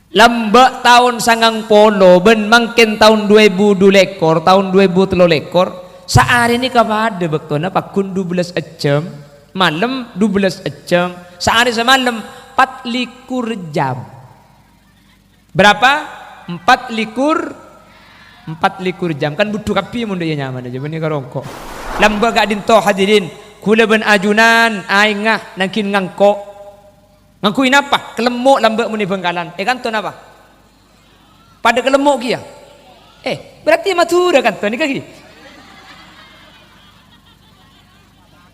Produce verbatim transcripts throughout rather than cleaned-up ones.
Lambâ' taon sangang polo bân mangkèn taon du èbu du lèkor, taon du èbu tello lèkor, saarè nèka padâ bâktona pagghun dubellâs jam, malem dubellâs jam, saarè samalem pat likur jam. Berapa? Empat likur, empat likur jam. Kan budhu kabbhi mon dâ' iyâ nyamana, jhâ' bânnè karongko'. Lambâ' ka'dinto hadirin, ghulâ bân ajunan aèngnga nangghing ngangko'. Ngangghuy napa? Kalemmo' lambâ' mon è Bhângkalan. È kanto napa? Padâ kalemmo' kèya. Eh, berarti Madhurâ kanto nèka ghi.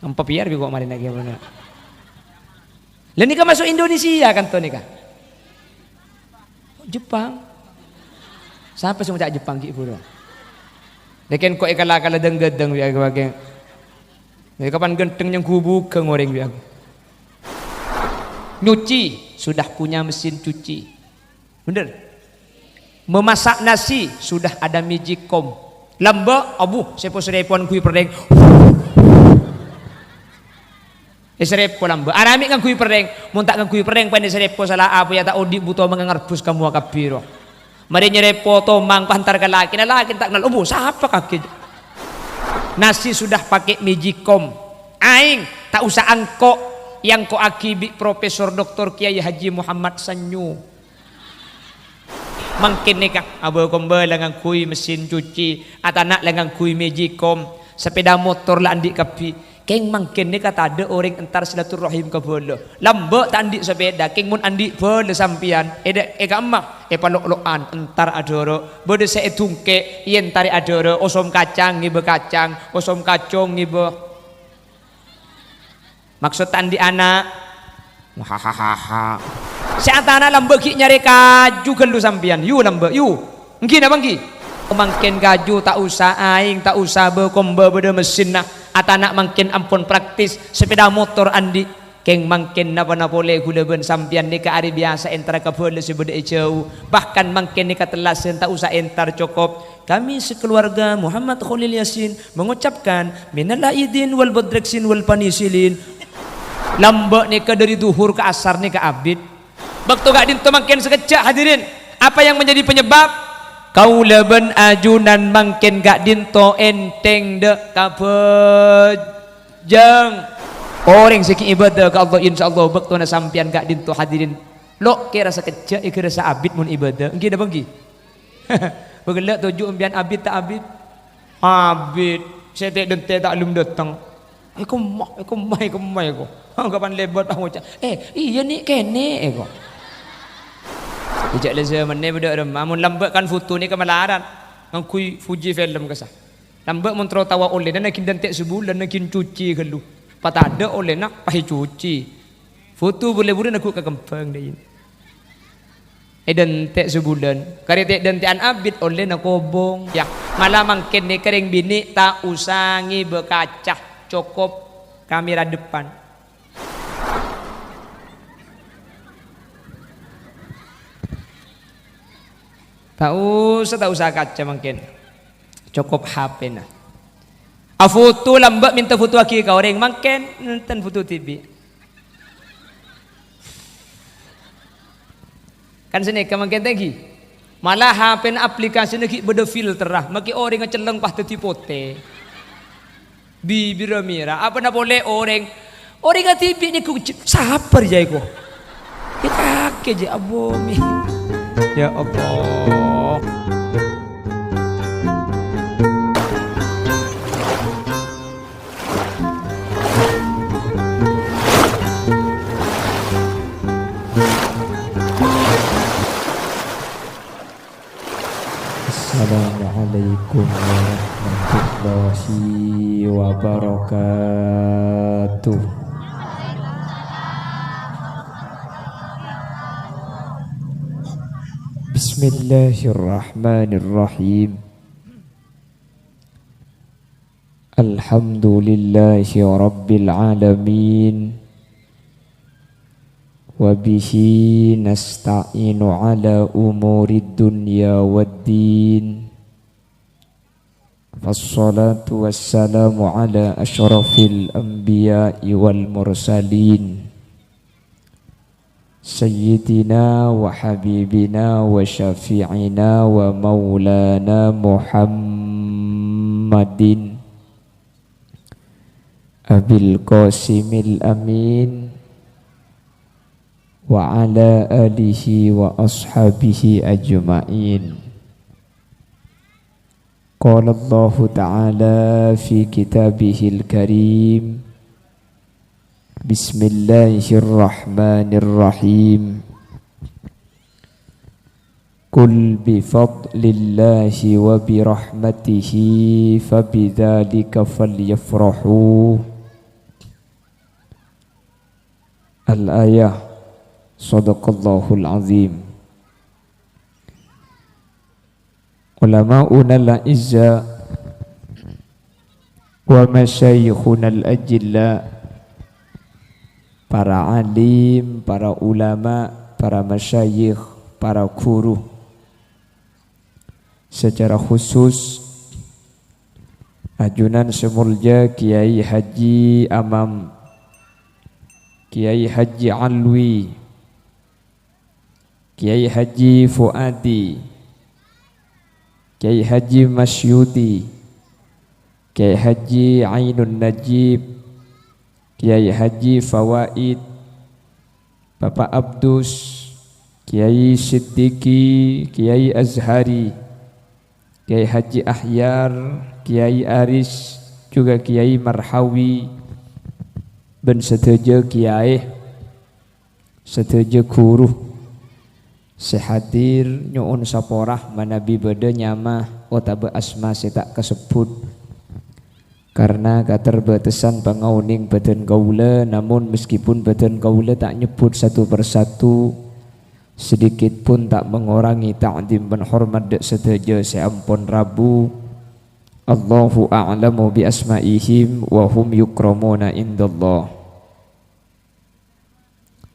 Empa pèyar bi' ko' marèna kèya bânnè. Lah nèka maso' Indonesia kanto nèka. Jepang. Sapa sè ngoca' Jepang ghi' buru? Lèkèn ko' èkala-kala dâng-ghâdâng bi' aku, bi' aku. Kapan ghântheng nyangghubugghâng orèng bi' aku. Nyuci, sudah punya mesin cuci. Bhender. Memasak nasi, sudah ada magicom. Lambâ', abu, sè po-sèrèpo ngangghuy perrèng. Èsèrèpo lambâ'. Arè mè' ngangghuy perrèng. Mon ta' ngangghuy perrèng, paèn èsèrèpo sala apa ya ta' odi' bu tomang ngarbhus ka mowa kabbhi ro. Marè nyèrèpo tomang, pas entar ka lakèna, lakèna ta' kennal. Obo, sapa kakè? Nasi sudah pakai magicom. Aèng, ta' osa angko'. Èangko'aghi bi' Profesor Doktor Kiai Haji Muhammad Sanyo. Mangkèn nèka, abâ-kombâ la ngangghuy mesin cuci, atana' la ngangghuy magicom, sepeda motor la andi' kabbhi. Kèng mangkèn nèka tadâ' orèng entar silaturrahim ka bhâlâ. Lambâ' ta' andi' sepeda, kèng mon andi' bhâlâ sampèyan, è dâ'-, è ka'emma, èpalo'lo'an, entar adhârâ'. Bâdâ sè èdhungkè', èentarè adhârâ', osom kacang ngèbâ kacang, osom kacong ngèbâ Maksod ta' andi' ana'? Hahahaha. Sè atana' lambâ' ghi' nyarè kaju ghâllu sampèyan. Yu lambâ', yu. Ènggi napa ènggi? Mangkèn kaju ta' osa aèng, ta' osa bâ-kombâ bâdâ messinna. Atana' mangkèn ampon praktis, sepeda motor andi'. Kèng mangkèn napa-napa polè ghulâ bân sampèyan nèka arè biyasa entara ka bhâlâ sè bâdâ è jhâu. Bahkan mangkèn nèka tellasan ta' osa entar cokop. Kami sekeluarga Muhammad Kholil Yasin mengucapkan minal aidin wal bodreksin wal panisilin. Lambâ' nèka dâri dhuhur ka asar nèka abit. Bâkto ka'dinto mangkèn sakejjhâ', hadirin. Apa yang menjadi penyebab? Kaulâ bân ajunan mangkèn ka'dinto ènthèng dâ' ka bhâjâng. Orèng sè ghi' ibâdâ ka Allah, insyaallah bâktona sampèyan ka'dinto, hadirin, lo' kèra sakejjhâ' èghârâsa abit mon ibâdâ. Ènggi napa ènggi? Bâ ghellâ' toju' sampèyan abit ta' abit? Abit. Sè tè'-dântè' ta' lem dâteng. "È kemma, è kemma, è kemma," èko. Anggapan lèbât, ah, ngoca', "Eh, iyâ, nè', kènè'," èko. Jhâ' la zamânna bâdâ remma. Mon lambâ' kan foto nèka malarat. Ngangghuy Fuji Film kassa. Lambâ' mon terro tawa ollèna nangghing dântè' sabulân, nangghing cuci ghâllu. Patadâ' ollèna, pas ècuci. Foto bulâ-bulâ nèko kakembhâng, dâ' iyâ. Èdântè' sabulân, karè tè'-dântè'an abit ollèna kobong. Yâ, mala mangkèn nèka rèng binè' ta' osa ngèbâ kaca, cokop kamera depan. Ta' osa, ta' osa kaca mangkèn. Cokop H P-na. Afoto lambâ' mènta fotoaghi ka orèng, mangkèn nonton foto dhibi'. Kan sanèka mangkèn ta' ènggi. Mala H P-na aplikasina ghi' bâdâ filterra, makè orèngnga celleng pas dhâddhi potè. Bibirra mèra, apana polè orèng. Orèngnga dhibi' nèko ce-, sapa rèya èko? Èpakè jhâ' abomè. Ya Allah. Assalamualaikum warahmatullahi wabarakatuh. Bismillahirrahmanirrahim. Alhamdulillahi rabbil alamin. Wa bihi nasta'inu ala umurid dunya wad din. Wassalatu wassalamu ala asyrafil anbiya'i wal mursalin. سيدنا وحبيبنا وشفيعنا ومولانا محمد أبي القاسم الأمين وعلى آله وأصحابه أجمعين. قال الله تعالى في كتابه الكريم: بسم الله الرحمن الرحيم. قل بفضل الله وبرحمته فبذلك فليفرحوا. الآية. صدق الله العظيم. Ulama'unal a'izza wa masyayikhunal ajilla, para alim, para ulama, para masyayikh, para guru. Secara khusus, ajunan sè molja Kiai Haji Amam, Kiai Haji Alwi, Kiai Haji Fuadi, Kiai Haji Masyuti, Kiai Haji Ainun Najib, Kiai Haji Fawaid, Bapak Abdus, Kiai Siddiqi, Kiai Azhari, Kiai Haji Ahyar, Kiai Aris, juga Kiai Marhawi, bân sadhâjâ kiai. Sadhâjâ ghuru sè hadir nyo'on saporah manabi bâdâ nyama otabâ asma sè ta' kasebbhut. Karna katerbatasan pangaonèng bâdân kaulâ, namon meskipun bâdân kaulâ ta' nyebbhut satu per satu, sedikit pun ta' mangorangè ta'dhim bân hormat dâ' sadhâjâ sè ampon rabu. Allahu a'lamu bi asma'ihim wa hum yukramuna indallah.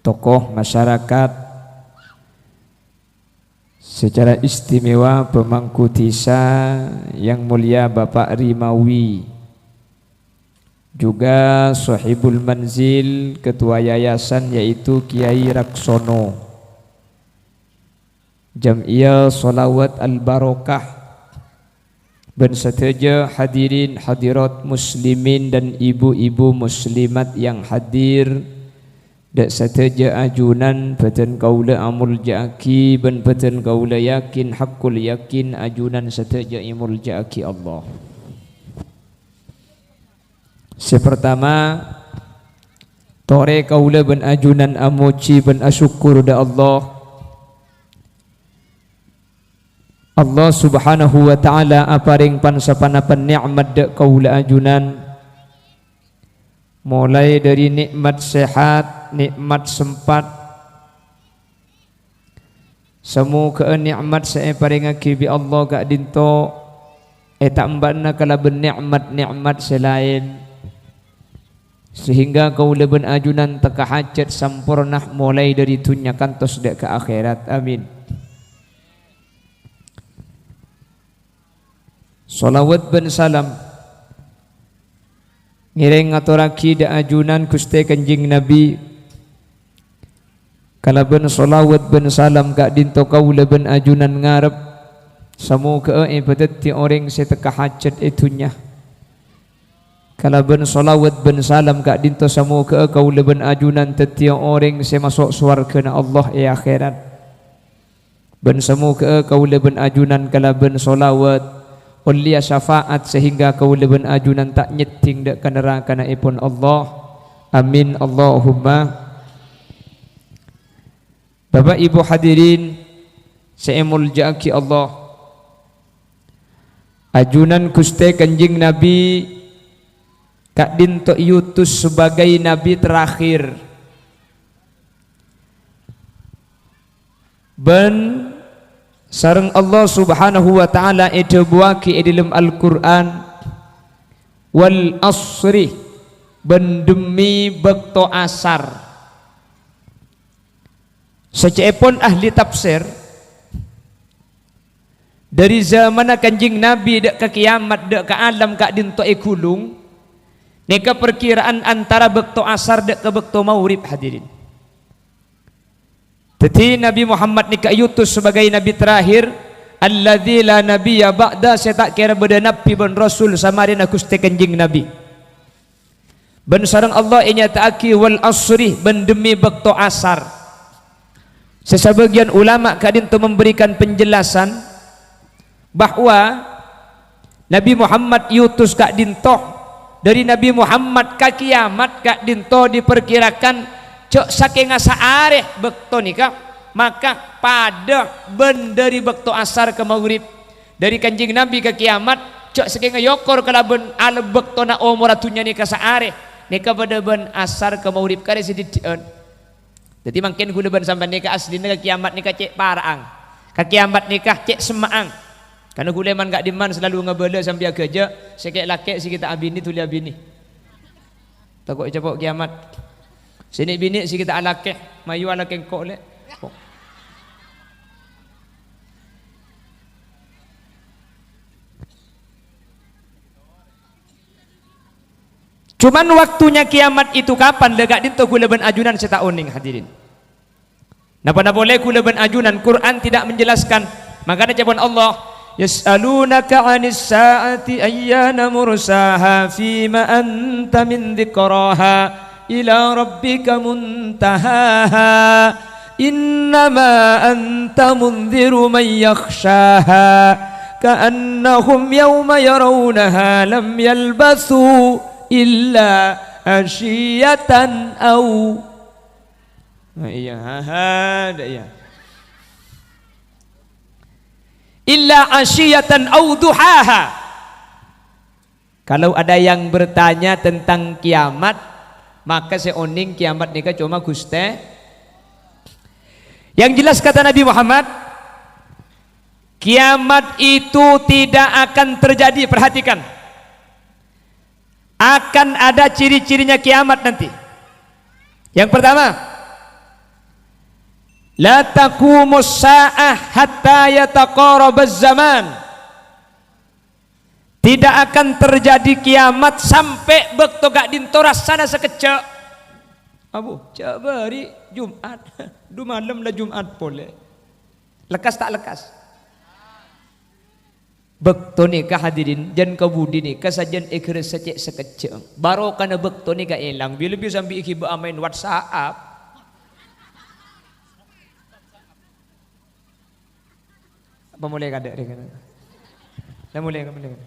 Tokoh masyarakat, secara istimewa pemangku desa yang mulia Bapak Rimawi, juga sahibul manzil, ketua yayasan, yaitu Kiai Raksono. Jam'iyah Sholawat Al-Barokah, bân sadhâjâ hadirin hadirat muslimin dan ibu-ibu muslimat yang hadir, dâ' sadhâjâ ajunan bâdân kaulâ amolja'aghi bân bâdân kaulâ yakin, haqqul yakin, ajunan sadhâjâ èmolja'aghi Allah. Sè partama, torè kaulâ bân ajunan amojhi bân asokkor dâ' Allah. Allah Subhanahu wa Ta'ala aparèng pan-saponapan nè'mat dâ' kaulâ ajunan, molaè dâri nè'mat sehat, nè'mat sempat, Samoghâ'â nè'mat sè èparèngaghi bi' Allah ka'dinto ètambâna kalabân nè'mat-nè'mat sè laèn, sehingga kaulâ bân ajunan tekka hajhât samporna molaè dâri dhunnya kantos dâ' ka akhèrat. Amin. Sholawat bân salam ngèrèng ngatorraghi dâ' ajunan Ghustè Kanjeng Nabi. Kalabân sholawat bân salam ka'dinto kaulâ bân ajunan ngarep, samoghâ'â èpadhâddhi orèng sè tekka hajhât è dhunnya. Kalabân sholawat bân salam ka'dinto samoghâ'â kaulâ bân ajunan dhâddhiyâ orèng sè maso' sowarghâna Allah è akhèrat. Bân samoghâ'â kaulâ bân ajunan kalabân sholawat ollèya syafaat sehingga kaulâ bân ajunan ta' nyèddhing dâ' ka naraka-naèpon Allah. Amin, Allahumma. Bapak Ibu hadirin sè èmoljâ'aghi Allah, ajunan Ghustè Kanjeng Nabi ka'dinto èutus sebagai nabi terakhir. Bân sareng Allah Subhanahu wa Ta'ala èdhâbuwaghi è dhâlem Al-Qur'an, "Wal 'asri," bân dhemmi bâkto asar. Sacè'èpon ahli tafsir, dâri zamanna Kanjeng Nabi dâ' ka kiyamat, dâ' ka alam ka'dinto èghulung, nèka parkiraan antara bâkto asar dâ' ka bâkto maghrib, hadirin. Dhâddhi, Nabbhi Muhammad nèka èyutus sabâgâi nabbhi terakhir, alladzi la nabiyya ba'da, sè ta' kèra bâdâ nabbhi bân rasul samarèna Ghustè Kanjeng Nabbhi. Bân sareng Allah ènyata'aghi, "Wal asri," bân dhemmi bâkto asar. Sè sabâgiyân ulama ka'dinto memberikan penjelasan bahwa Nabbhi Muhammad èyutus ka'dinto, dhâri Nabbhi Muhammad ka kiyamat ka'dinto diperkirakan jhâ' sakènga saarè bâkto nèka, maka padâ bân dhâri bâkto asar ka maghrib. Dhâri Kanjeng Nabbhi ka kiyamat, jhâ' sakènga èokor kalabân alem bâktona omorra dhunnya nèka saarè, nèka padâ bân asar ka maghrib karè sè dhiddhi'ân. Dhâddhi, mangkèn ghulâ bân sampèyan nèka asllina ka kiyamat nèka cè' para'ang. Ka kiyamat nèka cè' semma'ang. Karna ghulâ man ka'dimman salalu ngabâlâ sambi aghâjâ', sè kè'-lakè' sè ghi' ta' abinè dhuli abinè. Tako' ècapo' kiyamat. Sè nè'-binè' sè ghi' ta' alakè, mayu alakè engko' lè'. Cuman waktunya kiyamat itu kapan, la ka'dinto ghulâ bân ajunan sè ta' onèng, hadirin. Napa-napa polè ghulâ bân ajunan, Quran tidak menjelaskan. Mangkana ca'èpon Allah, "Yas'alunaka 'anis sa'ati ayyana mursaha, fima anta min dzikraha, ila rabbika muntahaha, innama anta mundziru man yakhshaha, ka'annahum yauma yarawnaha lam yalbatsu illa 'asyiyatan aw," nah, iya, ha, ha, ndak iya. "Illa 'asyiyatan aw duhaha." Kalau ada yang bertanya tentang kiyamat, maka sè onèng kiyamat nèka coma Ghustè. Yang jelas, kata Nabi Muhammad, kiamat itu tidak akan terjadi. Perhatikan. Akan ada ciri-cirinya kiamat nanti. Yang pertama, "La taqumus sa'ah hatta yataqarabaz zaman." Tidak akan terjadi kiamat sampè' bâkto ka'dinto rassana sakejjhâ'. Abu, jhâ' bâri' Jum'at, dhumalem la Jum'at polè. Lekkas ta' lekkas? Bâkto nèka, hadirin, jân kabudi nèka sajân èghârâssa cè' sakejjhâ'. Barokana bâkto nèka èlang, bi-, lebbi sambi èghibâ'â maèn WhatsApp. Apa molè kadâ' rè kana? La molè, molè kana?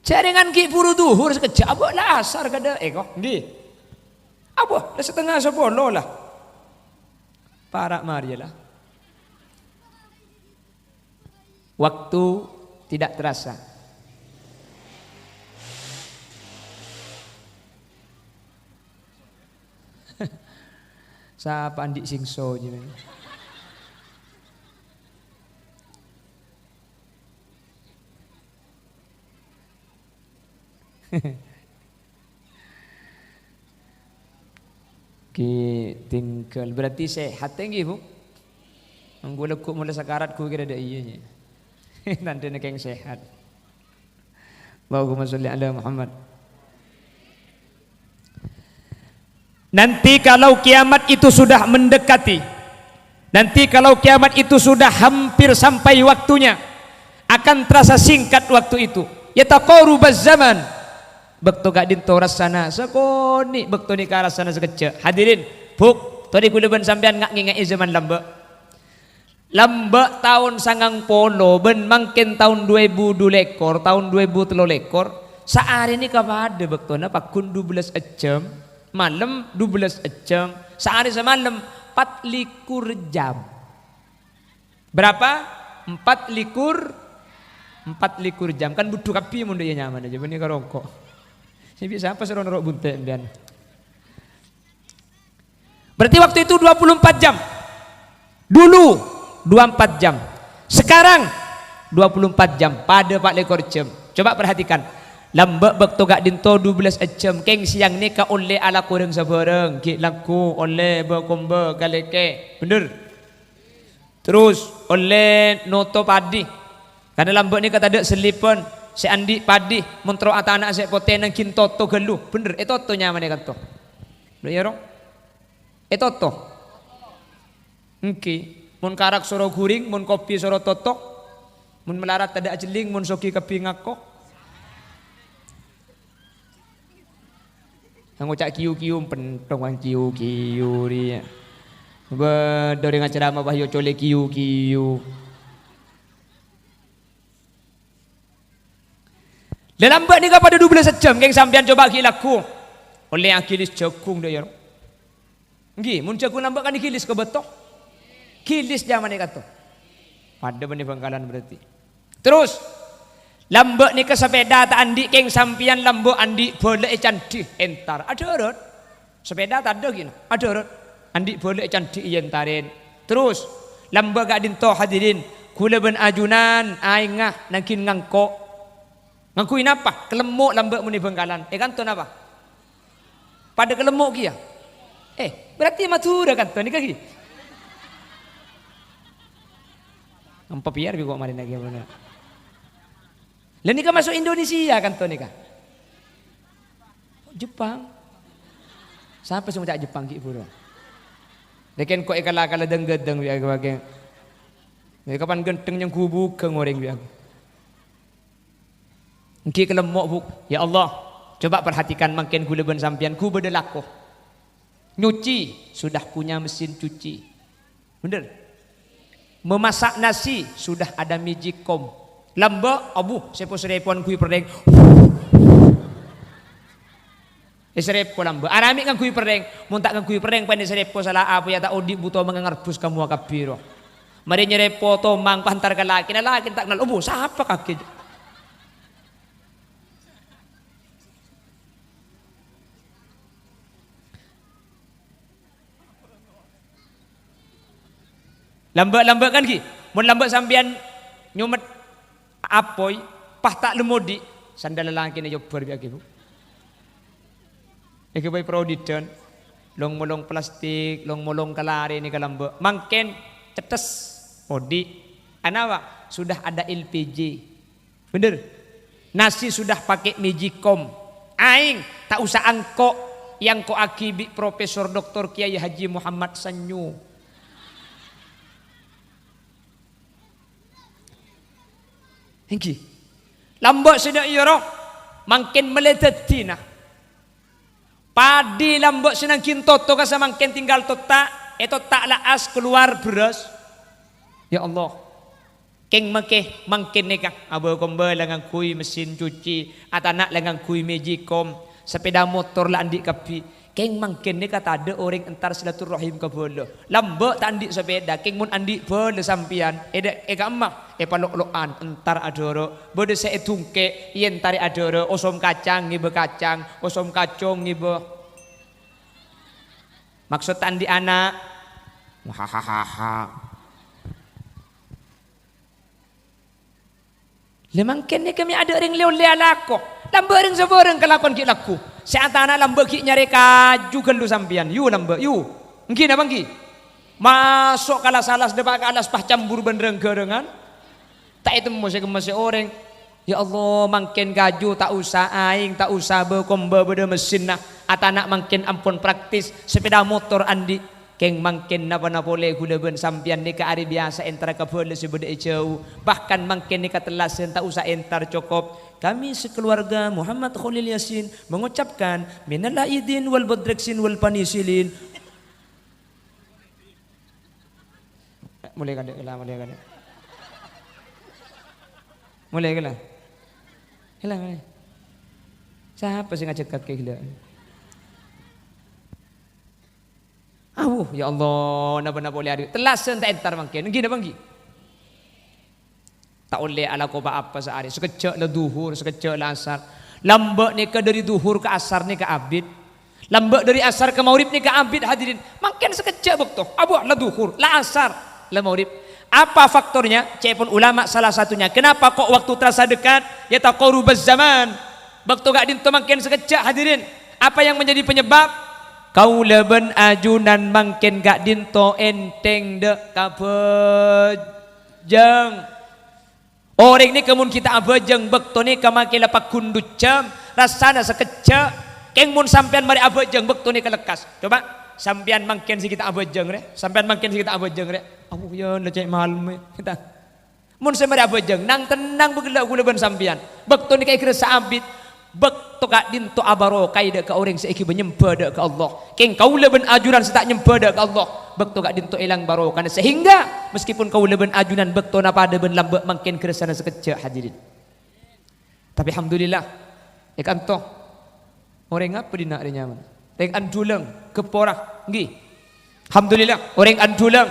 Jhâ' rèngan ghi' buru dhuhur sakejjhâ', abâ' la asar kadâ', eh, ko, ngghi. Abâ' la satengnga sapolo la. Para' marèya la. Waktu tidak terasa. Sapa andi' singso jiyâ? Ki tinggal. Berarti sehat, ngghi, Bu? Nanggu lagu mulai sakarat, gue kira ada iya, nya. Tandanya kayak sehat. Allahumma sholli ala Muhammad. Nanti kalau kiamat itu sudah mendekati, nanti kalau kiamat itu sudah hampir sampai waktunya, akan terasa singkat waktu itu. Yataqarubaz zaman. Bâkto ka'dinto rassana sakonè', bâkto nèka rassana sakejjhâ'. Hadirin, Bu', torè ghulâ bân sampèyan nga'-, ngèngè'è zaman lambâ'. Lambâ' taon sangang polo bân mangkèn taon du èbu du lèkor, taon du èbu tello lèkor, saarè nèka padâ bâktona pagghun dubellâs ejjhâm, malem dubellâs ejjhâm, saarè samalem pat likur jam. Berapa? Empat likur, empat likur jam. Kan budhu kabbhi mon dâ' iyâ nyamana, jâ' bânnè karo engko'. Sè bisa apa sè ro-noro' bunte' sampèyan? Berarti waktu itu dua puluh empat jam. Dulu, dua puluh empat jam. Sekarang, dua puluh empat jam. Padâ pa' lèkor jam. Coba perhatikan. Lambâ' bâkto ka'dinto dubellâs ejjhâm. Kèng sèyang nèka ollè alako rèng sabârâng. Ghi' lagghu, ollè bâ-kombâ, kalèkè. Bhender? Terros, ollè noto paddhi. Karna lambâ' nèka tadâ' sellipan. Sè andi' padhi, mon terro atana'a sè potè nangghing toto ghâllu. Bhender, ètoto nyamana kanto. Lho, iyâ, ro? Ètoto. Èngghi. Mon karak soro ghuring, mon kopi soro toto. Mon malarat tadâ' ajhelling, mon soghi kabbhi ngako. Ngoca' kiyu-kiyu, penthong kiyu-kiyu rèya. Bâdâ orèng acaramah, wah, yo colè kiyu-kiyu. Lah, lambâ' nèka padâ dubellâ sajjhâm, kèng sampèyan coba ghi' lagghu. Ollè agilis jhâghung, dâ' iyâ, ro? Èngghi, mon jhâghung lambâ' kan ègilis ka bâto. Gilis nyamana kanto. Padâ bânnè Bhângkalan berarti. Terros, lambâ' nèka sapèda ta' andi', kèng sampèyan lambâ' andi' bâlâ è candhi, entar. Adhârât. Sapèda tadâ' ghi' na, adhârât. Andi' bâlâ è candhi èentarè. Terros, lambâ' ka'dinto, hadirin, ghulâ bân ajunan aèngnga nangghing ngangko'. Ngangghuy napa? Kalemmo' lambâ' mon è Bhângkalan. È kanto napa? Padâ kalemmo' kèya. Eh, berarti Madhurâ kanto nèka ghi. Empa pèyar bi' ko' marèna kèya bâna. Lah nèka maso' Indonesia kanto nèka. Jepang. Sapa sè ngoca' Jepang ghi' buru? Lèkèn ko' èkala-kala dâng-ghâdâng bi' aku, bi' aku. Kapan ghântheng nyang ghu-bhughâng orèng bi' aku. Èngghi kalemmo', Bu. Ya Allah, coba perhatikan mangkèn ghulâ bân sampèyan ghu bâdâ lako. Nyuci, sudah punya mesin cuci. Bhender? Memasak nasi, sudah ada magicom. Lambâ', abu, sèpo-sèrèpo ngangghuy perrèng. Èsèrèpo lambâ'. Arami ngangghuy perrèng. Mon ta' ngangghuy perrèng, paèn èsèrèpo sala apa ya ta' odi' bu tomang ngarebbhus ka mowa kabbhi ro. Marè nyèrèpo tomang, pas entar ka lakèna, lakèna ta' kennal. Obo, sapa kakè? Lambâ'-lambâ' kan, ghi? Mon lambâ' sampèyan nyomet apoy, pas ta' lem odi', sandal lalakèna èobhâr bi' aki, Bu. Nèka bhâi peraodidan, long-molong plastik, long-molong kalarè nèka lambâ'. Mangkèn cetthes, odi'. Anapa? Sudah ada L P G. Bhender. Nasi sudah pakai magicom. Aèng, ta' osa angko', èangko'aghi bi' Profesor Doktor Kiai Haji Muhammad Sanyo. Èngghi. Lambâ' sè dâ' iyâ ro, mangkèn mellè dhâddhina. Padhi lambâ' sè nangghing toto ka samangkèn tinggal totta', è totta' la'as kalowar bherrâs. Ya Allah. Kèng mangkè-, mangkèn nèka, abâ-kombâ la ngangghuy mesin cuci, atana' la ngangghuy magicom, sapèda motor la andi' kabbhi. Kèng mangkèn nèka tadâ' orèng entar silaturrahim ka bâlâ. Lambâ' ta' andi' sapèda, kèng mon andi' bâlâ sampèyan, è dâ-, è ka'emma, èpalo'lo'an, entar adhârâ'. Bâdâ sè èdhungkè', èentarè adhârâ', osom kacang ngèbâ kacang, osom kacong ngèbâ. Maksod ta' andi' ana'. Hahaha. Lha mangkèn nèka mè' adâ' rèng lè-ollè alako. Lambâ' rèng sabârâng kalakon ghi' lagghu. Sè atana' lambâ' ghi' nyarè kaju ghâllu sampèyan. Yu lambâ', yu. Èngghi napa èngghi? Maso' ka las-alas, dâpa' ka alas, pas cambur bân rang-ghârângan. Ta' ètemmo sè kemmesè orèng. Ya Allah, mangkèn kaju ta' osa aèng, ta' osa bâ-kombâ bâdâ messinna. Atana' mangkèn ampon praktis, sapèda motor andi'. Kèng mangkèn napa-napa polè ghulâ bân sampèyan nèka arè biyasa entara ka bâlâ sè bâdâ è jhâu. Bahkan mangkèn nèka tellasan ta' osa entar cokop. Kami sekeluarga Muhammad Kholil Yasin mengucapkan minal aidin wal bodreksin wal panisilin. Mulai kadâ', kala, mulai kadâ'. Mulai, kala. Kala, mulai. Sapa sè ngajhâk kakè ghellâ'? Awuh, ya Allah, napa-napa ollè arè. Tellasan ta' entar mangkèn. Èngghi napa èngghi? Ta' ollè alako pa-apa saarè. Sakejjhâ' la dhuhur, sakejjhâ' la asar. Lambâ' nèka dâri dhuhur ka asar nèka abit. Lambâ' dâri asar ka maghrib nèka abit, hadirin. Mangkèn sakejjhâ' bâkto. Awuh, la dhuhur, la asar, la maghrib. Apa faktornya? Ca'èpon ulama salah satunya. Kenapa kok waktu terasa dekat? Yataqarubaz zaman. Bâkto ka'dinto mangkèn sakejjhâ', hadirin. Apa yang menjadi penyebab? Kaulâ bân ajunan mangkèn ka'dinto ènthèng dâ' ka bhâjâng. Orèng nèka mon ghi' ta' abhâjâng, bâkto nèka makè la paghun du jhâm, rassana sakejjhâ'. Kèng mon sampèyan marè abhâjâng, bâkto nèka lekkas. Coba, sampèyan mangkèn sè ghi' ta' abhâjâng, rè. Sampèyan mangkèn sè ghi' ta' abhâjâng, rè. Abu, yâ, la cè' malem, è. Mon sè marè abhâjâng, nang-tennang bâ' ghellâ' kaulâ bân sampèyan. Bâkto nèka èghârâssa abit, bâkto ka'dinto abarokaè dâ' ka orèng sè èghibâ nyembhâ dâ' ka Allah. Kèng kaulâ bân ajunan sè ta' nyembhâ dâ' ka Allah, bâkto ka'dinto èlang barokana. Sehingga, meskipun kaulâ bân ajunan bâktona padâ bân lambâ' mangkèn ghârâssana sakejjhâ', hadirin. Tapè, alhamdulillah, è kanto. Orèng apa dinna' rè nyamana? Rèng Andulang, Gepora, ènggi. Alhamdulillah, orèng Andulang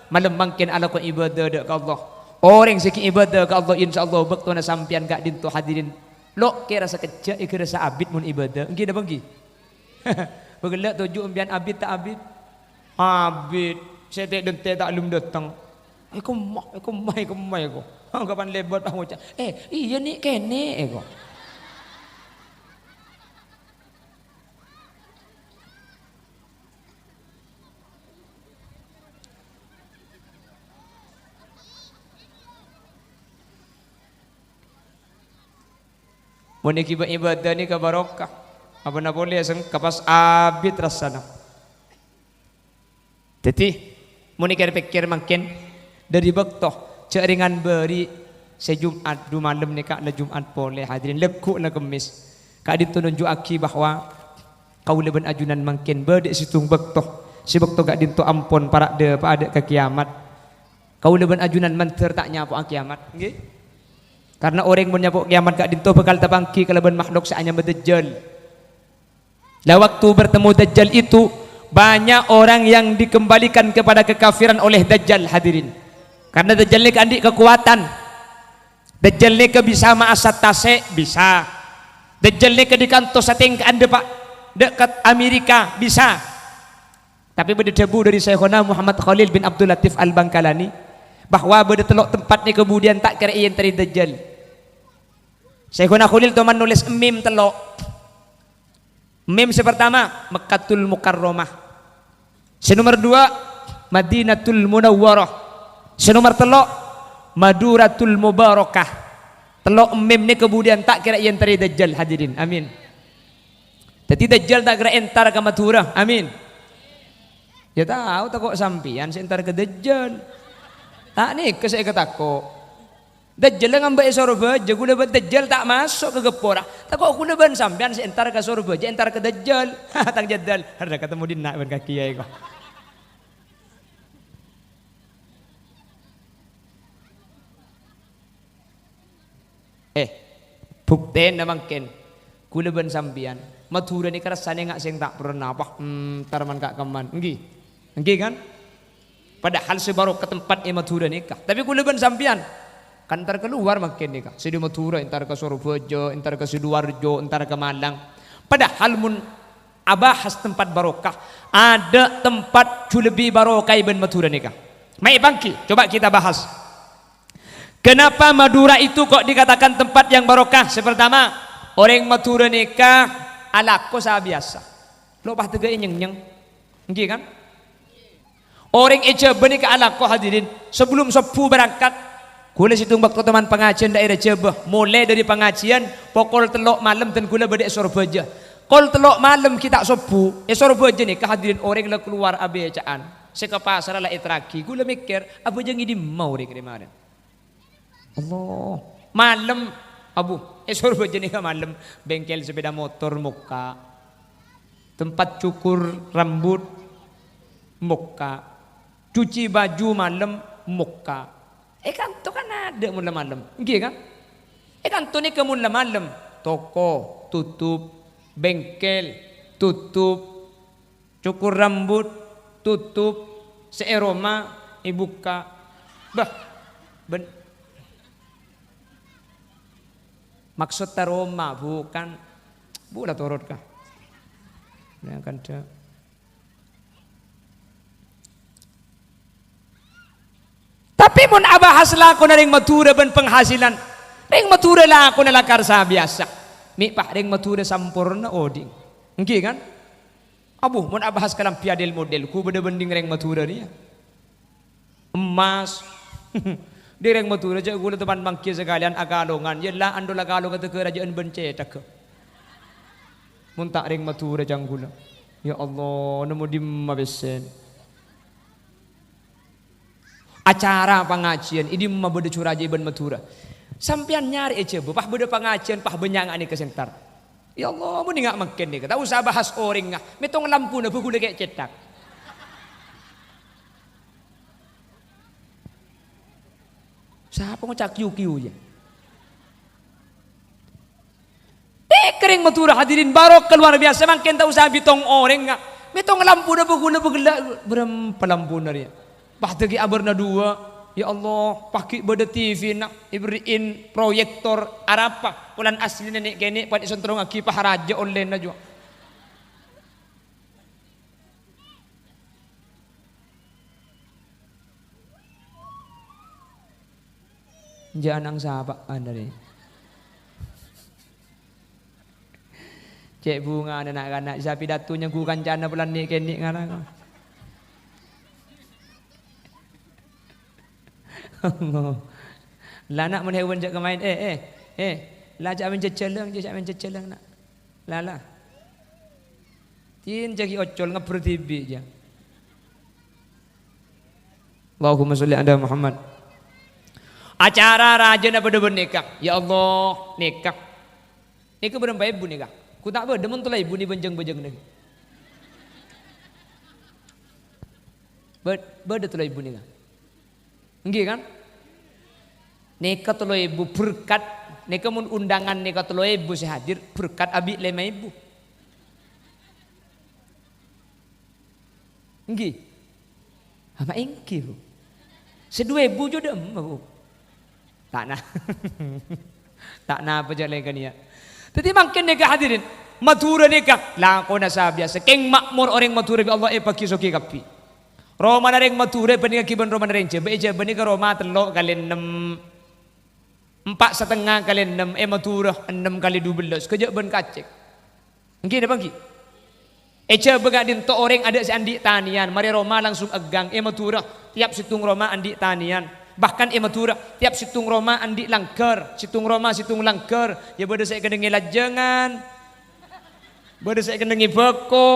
malem mangkèn alako ibâdâ dâ' ka Allah. Orèng sè ghi' ibâdâ ka Allah, insyaallah bâktona sampèyan ka'dinto, hadirin. Lo' kèra sakejjhâ' èghârâssa abit mon ibâdâ. Ènggi napa ènggi? Bâ' ghellâ' toju' sampèyan abit ta' abit? Abit. Sè tè'-dântè' ta' lem dâteng. "È kemma, è kemma, è kemma, è ko." Anggapan lèbât ngoca', "Eh, iyâ, Nè', kènè', è ko." Mon èghibâ ibâdâ nèka barokah. Apana polè sengka pas abit rassana. Dhâddhi, mon èkèr-pèkkèr mangkèn, dhâri bâkto jhâ' rèngan bâri' sè Jum'at, du malem nèka la Jum'at polè, hadirin, lagghu' la Kemmès. Ka'dinto nonjhu'aghi bahwa kaulâ bân ajunan mangkèn bâdâ è sèttong bâkto, sè bâkto ka'dinto ampon para' dâpa'a dâ' ka kèyamat. Kaulâ bân ajunan mandhâr ta' nyapo'a kèyamat, ènggi? Karna orèng mon nyapo' kèyamat ka'dinto bhâkal tapangghi kalabân makhluk sè anyama Dajjal. Lah, waktu bertemu Dajjal itu, banyak orang yang dikembalikan kepada kekafiran oleh Dajjal, hadirin. Karena Dajjal nèka andi' kakowadhân. Dajjal nèka bisa ma'asat tasè', bisa. Dajjal nèka dâ' kanto satèngka'an dâpa' dâ' ka Amerika, bisa. Tapè bâdâ dhâbu dhâri Syaikhona Muhammad Khalil bin Abdul Latif Al-Bangkalani, bahwa bâdâ tello' tempat nèka budiyân ta' kèra èèntèrè Dajjal. Syaikhona Khalil toman nolès mim tello'. Mim sè partama, Mekkatul Mukarramah. Sè nomer duwâ', Madinatul Munawwarah. Sè nomer tello', Maduratul Mubarakah. Tello' mim nèka budiyân ta' kèra èèntèrè Dajjal, hadirin. Amin. Dhâddhi Dajjal ta' kèra èntar ka Madhurâ. Amin. Yâ tao, tako' sampèyan sè èntar ka Dajjal. Ta' nèka sè èkatako'. Dajjal ngambâ' è Sorbhâjâ, kaulâ bân Dajjal ta' maso' ka Gepora. Tako' kaulâ bân sampèyan sè èntar ka Sorbhâjâ, èntar ka Dajjal. Tang jhâdhâl, harra katemo dinna' bân kakè yâ, ko. Eh, buktèna mangkèn, kaulâ bân sampèyan, Madhurâ nèka rassana nga' sè ta' pernah, wah, hmm, tarman ka' kemman. Ènggi? Ènggi, kan? Padahal sè bârokah tempat è Madhurâ nèka. Tapè kaulâ bân sampèyan, kan èntar kalowar mangkèn nèka. Sè dâri Madhurâ èntar ka Sorbhâjâ, èntar ka Sidoarjo, èntar ka Malang. Padahal mon abahas tempat bârokah, adâ' tempat jhâ' lebbi bârokah è bân Madhurâ nèka. Mayu pangghi, coba kita bahas. Kenapa Madura itu kok dikatakan tempat yang barokah? Sè partama, orèng Madura nèka alako sabiyasa. Lo' pas tèghâ'è nyèngnyèng. Ènggi, kan? Orèng è Jhâbâ nèka alako, hadirin. Sabellum sobbhu berangkat, ghulâ sèttong bâkto toman pangajiân dhaèra Jhâbâ. Molaè dhâri pangajiân pokol tello' malem dân ghulâ bâdâ è Sorbhâjâ. Kol tello' malem ghi' ta' sobbhu, è Sorbhâjâ nèka, hadirin, orèng la kalowar abhâjâ'ân. Sè ka pasarra la èterraghi. Ghulâ mèkkèr, abhâjâ è dimma orèng rè marèna? Allah. Malem, abu, è Sorbhâjâ nèka malem, bengkel sepeda motor mokka'. Tempat cukur rambut mokka'. Cuci baju malem mokka'. È kanto kan adâ' mon la malem, ènggi kan? È kanto nèka mon la malem, toko tutup, bengkel tutup, cukur rambut, tutup, sè è roma, èbukka'. Bâh, bân-, maksod ta' roma, bukan. Bu, la torot, ka. Yang kandha. Tapè mon abahas lakona rèng Madhurâ bân penghasilan, rèng Madhurâ lakona lakar sabiyasa. Mè' pa' rèng Madhurâ samporna odi'. Ènggi, kan? Abu, mon abahas kalambhi adèl-modèl, ghu bâdâ bhânding rèng Madhurâ rèya. Emmas, Dhi' rèng Madhurâ, jhâ' ghulâ teman mangghi sakalèyan akalongan, yâ la andhul akalongan tegghâ rajâ'ân bân cèthagghâ. Mon ta' rèng Madhurâ ca'na ghulâ. Ya Allah, nemmo dimma pèssèna? Acara pangajiyân è dimma bâdâ jhurâjâ bân Madhurâ. Sampèyan nyarè è Jhâbâ, pas bâdâ pangajiyân, pas bânnya' nèka sè entar. Ya Allah, mon enga' mangkèn nèka, ta' osa bahas orèngnga, mètong lampuna bhâ ghulâ kè' cèthak. Sapa ngoca' kiyu-kiyu, yâ? Nèka rèng Madhurâ, hadirin, barokah luar biasa, mangkèn ta' osa bhâi tong orèngnga. Mètong lampuna bhâ ghulâ bhâ ghellâ', bârâmpa lampuna rèya? Pas dhâggi' abârna duwâ', ya Allah, pas ghi' bâdâ T V-na, èberri'in proyektor arapa, polana asli nè'-kènè' padâ èsontrongngaghi pas rajâ ollèna jiyâ. Jhâ' nang sapa'an arè. Cè' bhungana na'-kana', sè apidato nyangghu kancana polana nè'-kènè' ngarang. Allah. La, na', mon hewan jhâ' kamaèn, eh, eh, eh. La, jhâ' maèn jhâjhâlâng, jhâ' maèn jhâjhâlâng, na'. La, la. Tin jhâ' ghi' ocol, ngebbher dhibi', jhâ'. Allahumma sholli ala Muhammad. Acara rajâna padâ bân nèka. Ya Allah, nèka. Nèka bârâmpa èbu nèka? Ghu ta' bâdâ mon tello èbu nè bânjâng-bânjâng nèka. Bâ-, bâdâ tello èbu nèka? Èngghi, kan? Nèka tello èbu berkat, nèka mon undangan nèka tello èbu sè hadir, berkat abi' lèma èbu. Èngghi? Ama èngghi, Bu. Sè du èbu jhâ' dâ'emma, Bu. Ta' na-, ta' napa jhâ' lèngghâ nèya. Dhâddhi mangkèn nèka, hadirin, Madhurâ nèka lakona sabiyasa. Kèng ma'mor orèng Madhurâ bi' Allah èbâghi soghi kabbhi. Romana rèng Madhurâ èbhândhingngaghi bân romana rèng Jhâbâ. È Jhâbâ nèka roma tello' kalè ennem. Empa' satengnga kalè ennem, è Madhurâ ennem kalè dubellâs, ghâjâ' bân kacèng. Èngghi napa èngghi? È Jhâbâ ka'dinto orèng adâ' sè andi' tanèyan, marè roma langsung ègghâng. È Madhurâ, tiap sèttong roma andi' tanèyan. Bahkan è Madhurâ, tiap sèttong roma andi' langghâr, sèttong roma sèttong langghâr. Yâ bâdâ sè èkennengngè lajângan, bâdâ sè èkennengngè bhâko.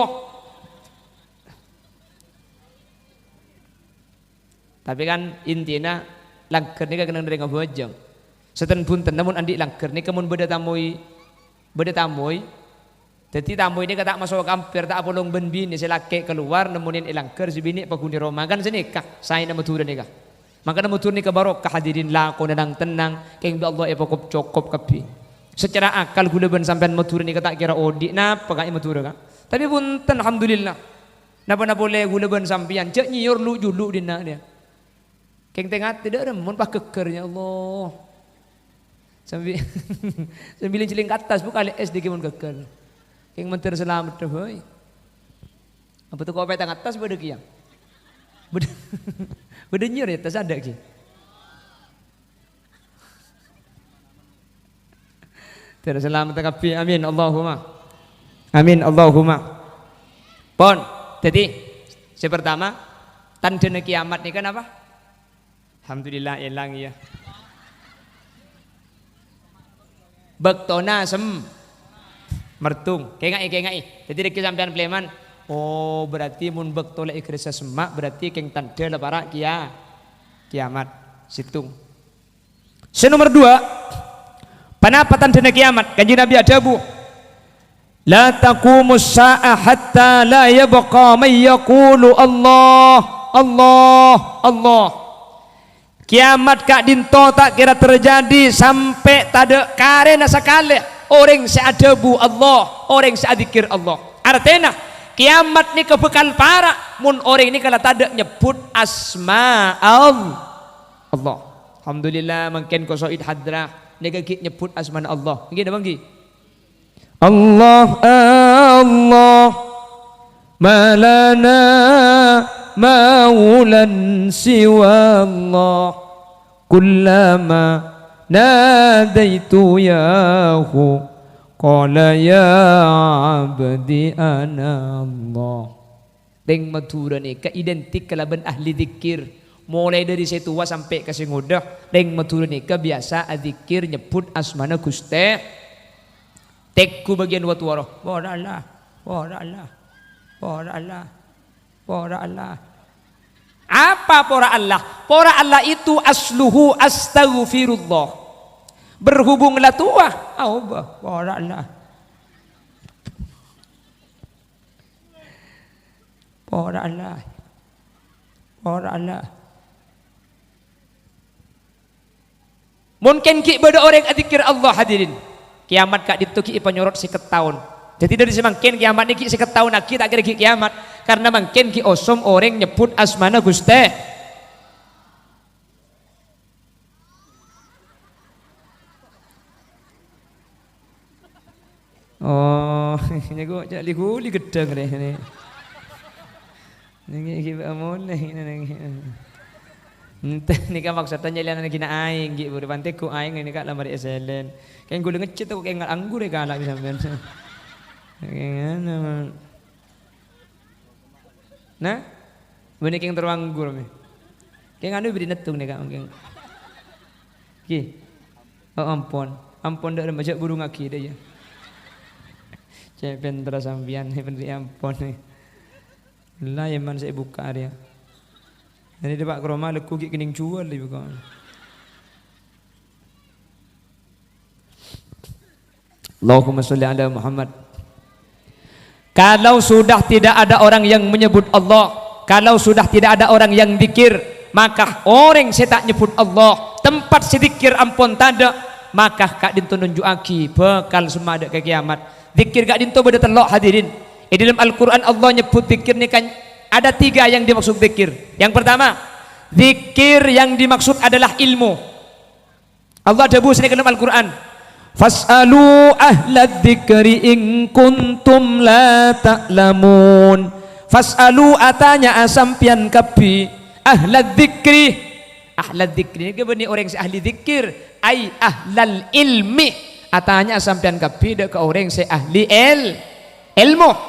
Tapè kan intina langghâr nèka kennengnganna rèng abhâjâng. Sèten-bhuntenna mon andi' langghâr nèka mon bâdâ tamoy, bâdâ tamoy. Dhâddhi tamoy nèka ta' maso' ka amper, ta' apolong bân binè, sè lakè' kalowar nemmonè è langghâr, sè binè' paghun è roma. Kan sanèka saèna Madhurâ nèka. Mangkana Madhurâ nèka barokah, hadirin, lakona nang-tennang, kèng bi' Allah èpakop-cokop kabbhi. Sacara akal ghulâ bân sampèyan Madhurâ nèka ta' kèra odi' napa, Ka', è Madhurâ, Ka'. Tapè bhunten, alhamdulillah. Napa-napa polè ghulâ bân sampèyan, jhâ' nyèyor lu'-julu' dinna' rèya. Kèng tè-ngatè dâ' remma mon pas ghâgghâr, ya Allah. Sambi-, sambi lèng-cèlèng ka attas, Bu, kalè' S D G mon ghâgghâr. Kèng mandhâr salameddhâ bhâi. Apa toko pètang attas bâdâ kèya? Bâdâ, bâdâ nyèyor è attas adâ' kèya. Terus salamet kabbhi. Amin, Allahumma. Amin, Allahumma. Pon. Dhâddhi, sè partama, tandhâna kiyamat nèka napa? Alhamdulillah, èlang, iyâ. Bâktona sem-, mertung. Kèngaè, kèngaè. Dhâddhi, rènggi sampèyan palèman. Oh, berarti mon bâkto la èghârâssa semma', berarti kèng tandhâ la para' kiya-, kiyamat. Sèttong. Sè nomer duwâ', ponapa tandhâna kiyamat? Kanjeng Nabi adhâbu, "La taqumus sa'ah hatta la yabqa man yaqulu Allah, Allah, Allah." Kiyamat ka'dinto ta' kèra terjadi sampè' tadâ' karèna sakalè orèng sè adhâbu Allah, orèng sè adzikkèr Allah. Artèna, kiyamat nèka bhâkal para' mon orèng nèka la tadâ' nyebbhut asma Allah. Allah. Alhamdulillah, mangkèn Ko Soid Hadrah nèka ghi' nyebbhut asmana Allah. Èngghi napa èngghi? Allah, Allah, ma lana maulan siwa Allah. Kullama nadaitu yahu, qala ya abdi ana Allah. Rèng Madhurâ nèka identik kalabân ahli dzikir. Molaè dhâri sè towa sampè' ka sè ngodâ, rèng Madhurâ nèka biyasa adzikir nyebbhut asmana Ghustè. Tèngghu bâgiyân wa-towa rowa, "Wara Allah, wara Allah, wara Allah, wara Allah." Apa pora Allah? Pora Allah itu asluhu astaghfirullah. Berhubung la towa, aobâ, pora Allah. Pora Allah. Pora Allah. Mungkin ghi' bâdâ orèng adzikir Allah, hadirin. Kiyamat ka'dinto ghi' èpanyorot sèket taon. Dhâddhi dhâri samangkèn kiyamat nèka ghi' sèket taon aghi' ta' kèra ghi' kiyamat. Karna mangkèn ghi' osom orèng nyebbhut asmana Ghustè. Oh, nèko ca'li ghuli ghedhâng rè, nè. Nèngghi, ghi' bâ' molè, nèngghi. Enten nèka maksodda nyèlèna ghi' na' aèng, ghi' buru pantè ghu' aèng nèka la marè èsèlèn. Kèng ghulâ ngecet kok kèng anggur è kala' bi' sampèyan. Kèng ana, Man. Nah? Bânnè kèng terro anggur, mè. Kèng anu bâdâ nèttong nèka, kèng. Ghi. Oh, ampon. Ampon, dâ' remma jhâ' burungaghi, dâ' iyâ. Cè' pènterra sampèyan, bânnè ampon. La, yâ, Man, sè èbukka' arèya. Dhâddhi, Pak, ka roma lagghu ghi' kennèng juwâl, yâ, kok. Allahumma sholli ala Muhammad. Kalau sudah tidak ada orang yang menyebut Allah, kalau sudah tidak ada orang yang dzikir, maka orèng sè ta' nyebbhut Allah, tempat sè dzikir ampon tadâ', maka ka'dinto nunju'aghi bhâkal semma' dâ' ka kiyamat. Dzikir ka'dinto bâdâ tello', hadirin. È dâlem Al-Qur'an Allah nyebbhut dzikir nèka ada tiga yang dimaksud dzikir. Yang pertama, dzikir yang dimaksud adalah ilmu. Allah adhâbu sè nèng dâlem Al-Qur'an, "Fas'alu ahla dzikri in kuntum la ta'lamun." Fas'alu, atanya'a sampèyan kabbhi, ahla dzikri. Ahla dzikri nèka bânnè orèng sè ahli dzikir, ai ahlal ilmi. Atanya'a sampèyan kabbhi dâ' ka orèng sè ahli èl-, èlmo.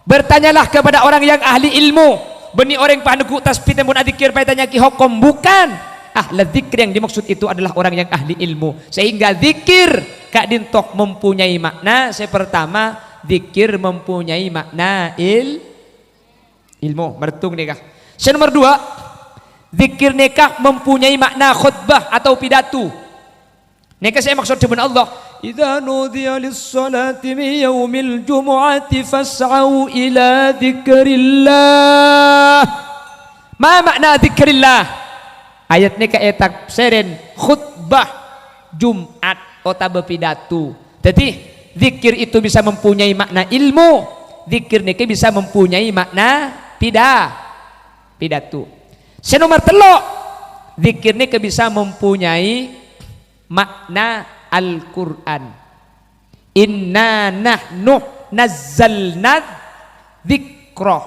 Bertanyalah kepada orang yang ahli ilmu. Bânnè orèng panegghu' tasbih tempon adzikir, pas ètanya'aghi hokom, bukan. Ahla dzikir yang dimaksud itu adalah orang yang ahli ilmu. Sehingga dzikir ka'dinto mempunyai makna. Sè pertama, dzikir mempunyai makna il-, ilmu. Mèrtong nèka. Sè nomor dua, dzikir nèka mempunyai makna khutbah atau pidato. Nèka sè èmaksod dhâbuna Allah, "Idza nudiya lis-sholati min yaumil jumu'ati fas'au ila dzikrillah." Ma ma'na dzikrillah? Ayat nèka ètafsèrè khutbah Jumat otabâ pidato. Dhâddhi, dzikir itu bisa mempunyai makna ilmu, dzikir nèka bisa mempunyai makna pida-, pidato. Sè nomor tello', dzikir nèka bisa mempunyai makna Al-Qur'an. "Inna nahnu nazzalna dzikra."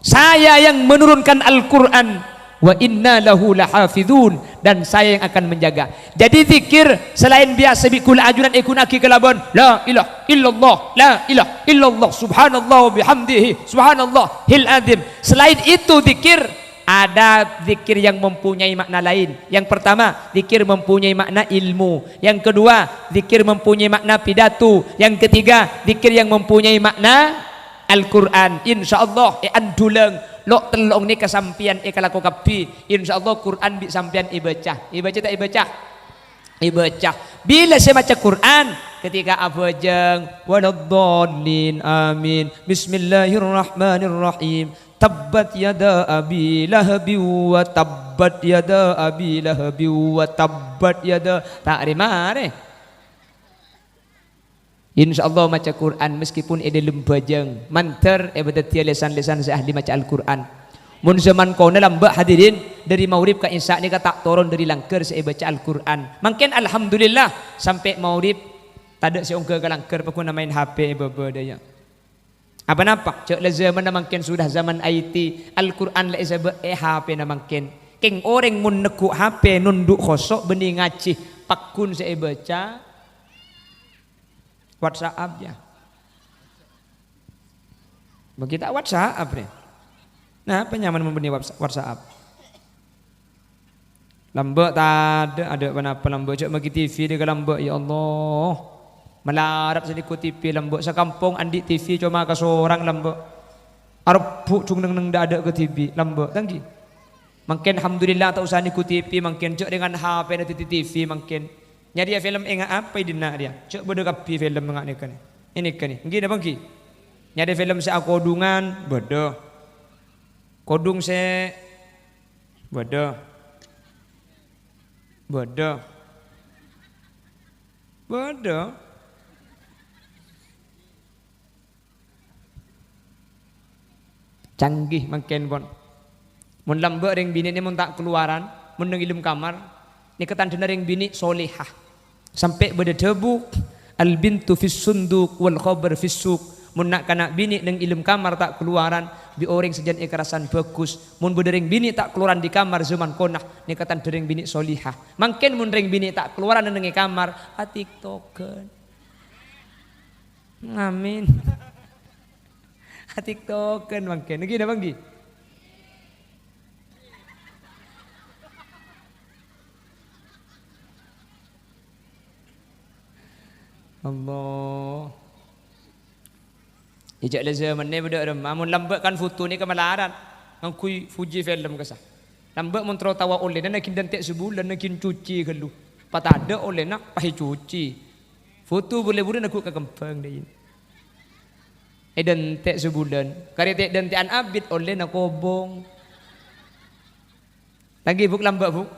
Saya yang menurunkan Al-Qur'an. "Wa inna lahu lahafizun." Dan saya yang akan menjaga. Jadi dzikir selain biyasa bi' kaulâ ajunan èghuna'aghi kalabân la ilaha illallah, la ilaha illallah, subhanallah wa bihamdihi, subhanallahil azim. Selain itu dzikir Ada dzikir yang mempunyai makna lain. Yang pertama, dzikir mempunyai makna ilmu. Yang kedua, dzikir mempunyai makna pidato. Yang ketiga, dzikir yang mempunyai makna Al-Qur'an. Insyaallah, è anḍhulâng, lo' tello' nèka sampèyan èkalako kabbhi. Insyaallah, Qur'an bi' sampèyan èbâca. Èbâca ta' èbâca? Èbâca. Bilâ sè maca Qur'an, ketika abhâjâng, "Waladdallin, amin. Bismillahirrahmanirrahim. Tabbat yada Abi Lahabin wa tabbat yada Abi Lahabin wa tabbat yada." Ta' rè-marè. Insyaallah maca Qur'an meskipun è ḍâlem bhâjâng, mandhâr èpadhâddhiyâ lèsan-lèsan sè ahli maca Al-Qur'an. Mon zaman kona lambâ' hadirin, ḍâri maghrib ka isya nèka ta' toron ḍâri langghâr sè èbâca Al-Qur'an. Mangkèn alhamdulillah, sampè' maghrib taḍâ' sè ongghâ ka langghâr, pagghun maèn H P è bâbâ ḍâjâ. Apa napa? Jhâ' la zamanna mangkèn sudah zaman I T, Al-Qur'an la èsabâ' è H P-na mangkèn. Kèng orèng mon neggu' H P nonḍu' khoso' bânnè ngajhi, pagghun sè èbâca WhatsApp, yâ. Bâgi ta' WhatsApp, rè. Napa nyaman mon bânnè Whats-, WhatsApp? Lambâ' tadâ', adâ' ponapa lambâ', jhâ' maghi T V dâ' ka lambâ', ya Allah. Malarat sè nèko T V lambâ', sakampong andi' T V coma kasorang lambâ'. Arebbhu' jhung neng-neng dâ'-adâ' ka T V lambâ', ta' ènggi. Mangkèn alhamdulillah ta' osa nèko T V mangkèn, jhâ' rèngan H P-na dhâddhi T V mangkèn. Nyarèya film ènga' apa è dinna' rèya? Jhâ' bâdâ kabbhi film ènga' nèka nè. Ènèka nè, ènggi napa ènggi? Nyarè film sè akodhungan, bâdâ. Kodhung sè, bâdâ. Bâdâ. Bâdâ. Canggih mangkèn, pon. Mon lambâ' rèng binè' nè mon ta' kalowaran, mon neng è dâlem kamar, nèka tandhâna rèng binè' solehah. Sampè' bâdâ dhâbu, "Al-bintu fis sunduq wal khabar fis suq." Mon na'-kana' binè' neng è dâlem kamar ta' kalowaran, bi' orèng sajân èkarasan bhâghus. Mon bâdâ rèng binè' ta' kalowaran dâri kamar jhâman kona, nèka tandhâ rèng binè' solehah. Mangkèn mon rèng binè' ta' kalowaran neng è kamar, atiktokan. Amin. Atiktokan mangkèn. Ènggi napa ènggi? Allah. È jhâ' la jhâmanna bâdâ remma, mon lambâ' kan foto nèka malarat, ngangghuy Fuji film kassa'. Lambâ' mon terro tawa ollèna, na ghi' dântè' sabulân, na ghi' cuci ghâllu. Patadâ' ollèna, pas ècuci. Foto bulâ-bulâ na ghu' kakembhâng dâ' iyâ. Èdântè' sabulân, karè ta' èdântè'an abit ollèna kobong. Lagi, Bu', lambâ', Bu'.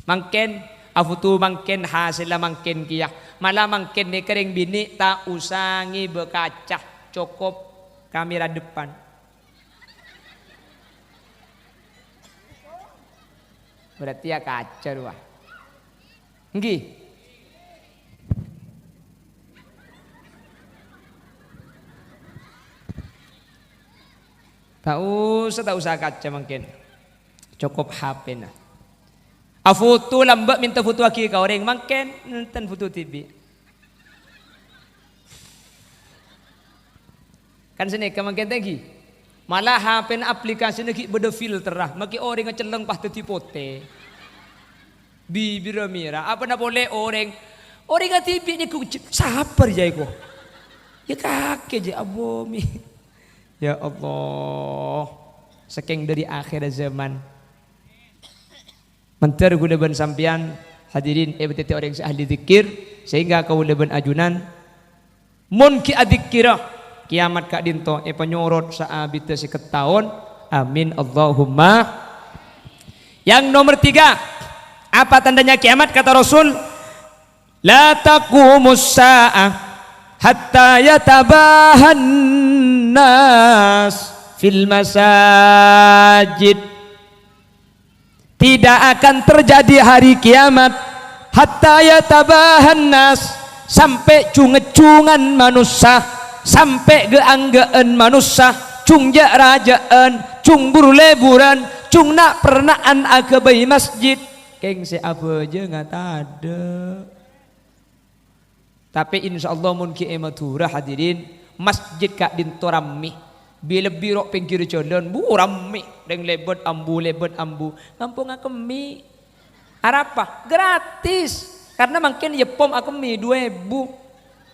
Mangkèn, afoto mangkèn, hasèlla mangkèn kèya. Mala mangkèn nèka rèng binè' ta' osa ngèbâ kaca, cokop kamera depan. Berarti ya kaca rowa. Ènggi. Ta' osa, ta' osa kaca mangkèn. Cokop H P-na. Afoto lambâ' mènta fotoaghi ka orèng mangkèn, nonton foto dhibi'. Kan sanèka mangkèn ta' ènggi. Mala H P-na aplikasina ghi' bâdâ filterra, makè orèng acelleng pas dhâddhi potè. Bibirra mèra, apana polè orèng. Orèng dhibi' nèko, sapa rèya èko? Ya kakè jhâ' abomi. Ya Allah, sakèng dâri akhir zaman. Mandhâr kaulâ bân sampèyan, hadirin, èbâdhâddhi orèng sè ahli dzikir, sehingga kaulâ bân ajunan, mon ghi' adzikkira, kèyamat ka'dinto èpanyorot saabiddhâ sèket taon. Amin, Allahumma. Yang nomor tiga, apa tandanya kiamat? Kata Rasul, "La taqumus sa'ah hatta yatabahan nas fil masajid." Tidak akan terjadi hari kiamat hatta yatabahan nas, sampè' jung-ngejjungan manossa, sampè' gâ'-anggâ'ân manossa, jung jâ'-rajâ'ân, jung bur-lèburân, jung na'-perna'an aghâbây masjid. Kèng sè abhâjânga tadâ'. Tapè insyaallah mon ghi' è Madhurâ, hadirin, masjid ka'dinto rammè. Bi-, lebbi ro' pèngghir jhâlân, bu, rammè. Rèng lèbât ambu, lèbât ambu. Ngampong akemmè. Arapa? Gratis. Karena mangkèn yèppom akemmè dua èbu.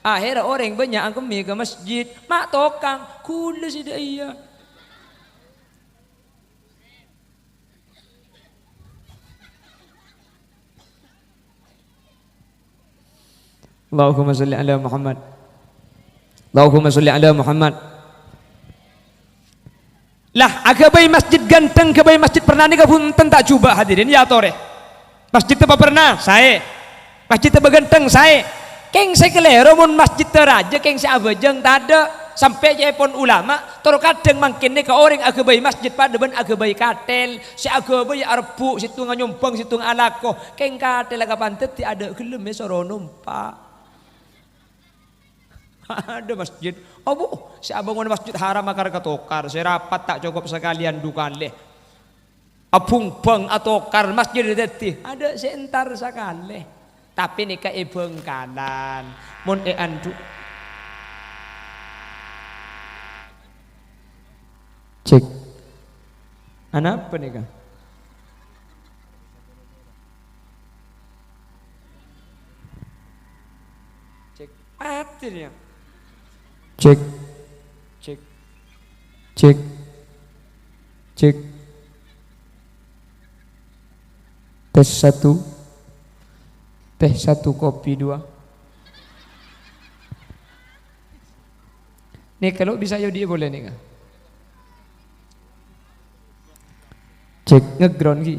Akhèrra orèng bânnya' akemmè ka masjid. Ma' tokang, ghulâ sè dâ' iyâ. Allahumma sholli ala Muhammad. Allahumma sholli ala Muhammad. Lah, aghâbây masjid ghântheng, ghâbây masjid pernah nèka bhunten ta' jhubâ', hadirin, ya atorè. Masjid teppa pernah, saè. Masjid teppa ghântheng, saè. Kèng sè kalèro mon masjid tè rajâ, kèng sè abhâjâng tadâ'. Sampè' ca'èpon ulama, tor kadhâng mangkèn nèka orèng aghâbây masjid padâ bân aghâbây katèl. Sè aghâbây arebbhu', sèttonga nyombhâng, sèttonga alako. Kèng katèlla kapan dhâddhi adâ' ghellem èsoro nompa'. Adâ' masjid. Abu, sè abângon masjid haram akar katokar, sè rapat ta' cokop sakalèyan du kalè. Abhungbhâng atokar masjid dhâddhi. Adâ' sè entar sakalè. Tapè nèka è Bhângkalan. Mon è Andu-, cek. Anapa nèka? Cek. Cek. Cek. Cek. Tes satu. Tes satu, kopi dua. Nèka lo' bisa èodi'i polè nèka. Cek, ngeground ghi.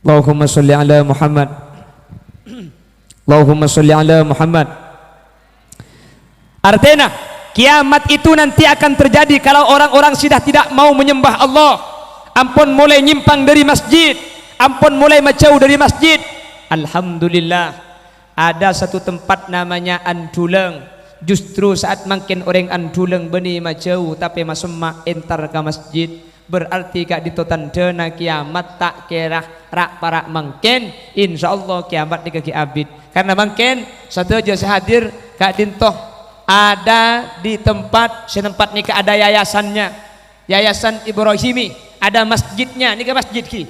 Allahumma sholli ala Muhammad. Allahumma sholli ala Muhammad. Artèna, kiamat itu nanti akan terjadi kalau orang-orang sudah tidak mau menyembah Allah. Ampon mulai nyimpang dari masjid, ampon mulai majâu dari masjid. Alhamdulillah, ada satu tempat namanya Anduleng. Justru saat mangkèn orèng Anduleng bânnè majâu tapè masemma' entar ka masjid. Berarti ka'dinto tandhâna kiamat ta' kèra ra'-para' mangkèn. Insyaallah kiamat nèka ghi' abit. Karena mangkèn sadhâjâ sè hadir ka'dinto ada di tempat, sè tempat nèka ada yayasannya. Yayasan Ibrahimi, ada masjidnya, nèka masjid ghi.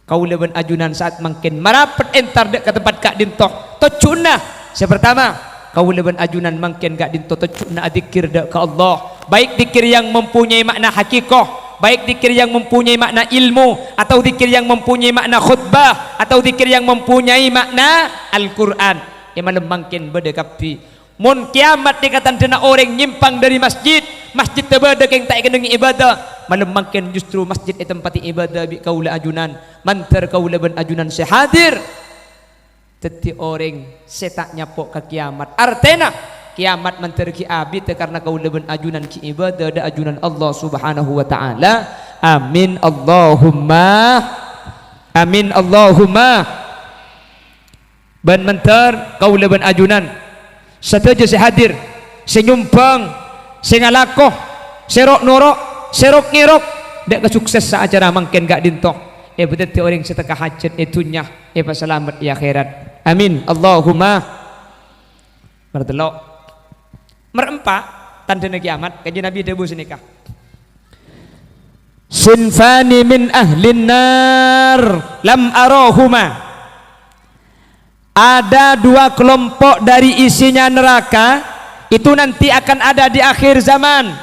Kaulâ bân ajunan sa'at mangkèn marapet entar dâ' ka tempat ka'dinto. Tojjhuna, sè partama, kaulâ bân ajunan mangkèn ka'dinto tojjhuna adzikkèr dâ' ka Allah. Baik dzikkèr yang mempunyai makna hakikoh, baik dzikkèr yang mempunyai makna ilmu, atau dzikkèr yang mempunyai makna khutbah, atau dzikkèr yang mempunyai makna Al-Qur'an. È malem mangkèn bâdâ kabbhi. Mon kiamat nèka tandhâna orèng nyimpang dâri masjid, masjid tè bâdâ kèng ta' èkennengngè ibâdâ, malem mangkèn justru masjid ètempatè ibâdâ bi' kaulâ ajunan, mandhâr kaulâ bân ajunan sè hadir. Dhâddhi orèng sè ta' nyapo' ka kiamat. Artèna, kiamat mandhâr ghi' abit karna kaulâ bân ajunan ghi' ibâdâ dâ' ajunan Allah Subhanahu wa Ta'ala. Amin, Allahumma amin, Allahumma. Bân mandhâr kaulâ bân ajunan, sadhâjâ sè hadir, sè nyombhâng, sè ngalako, sè ro'-noro', sè rok-ngèrok, dâ' kasuksessa acara mangkèn ka'dinto, èpadhâddhi orèng sè tekka hajhât è dhunnya, èpasalamet è akhèrat. Amin. Allahumma. Martello'. Marempa', tandhâna kiamat, Kanjeng Nabi dhâbu sanèka. "Sinfani min ahlin nar lam arahuma." Ada dua kelompok dari isinya neraka, itu nanti akan ada di akhir zaman.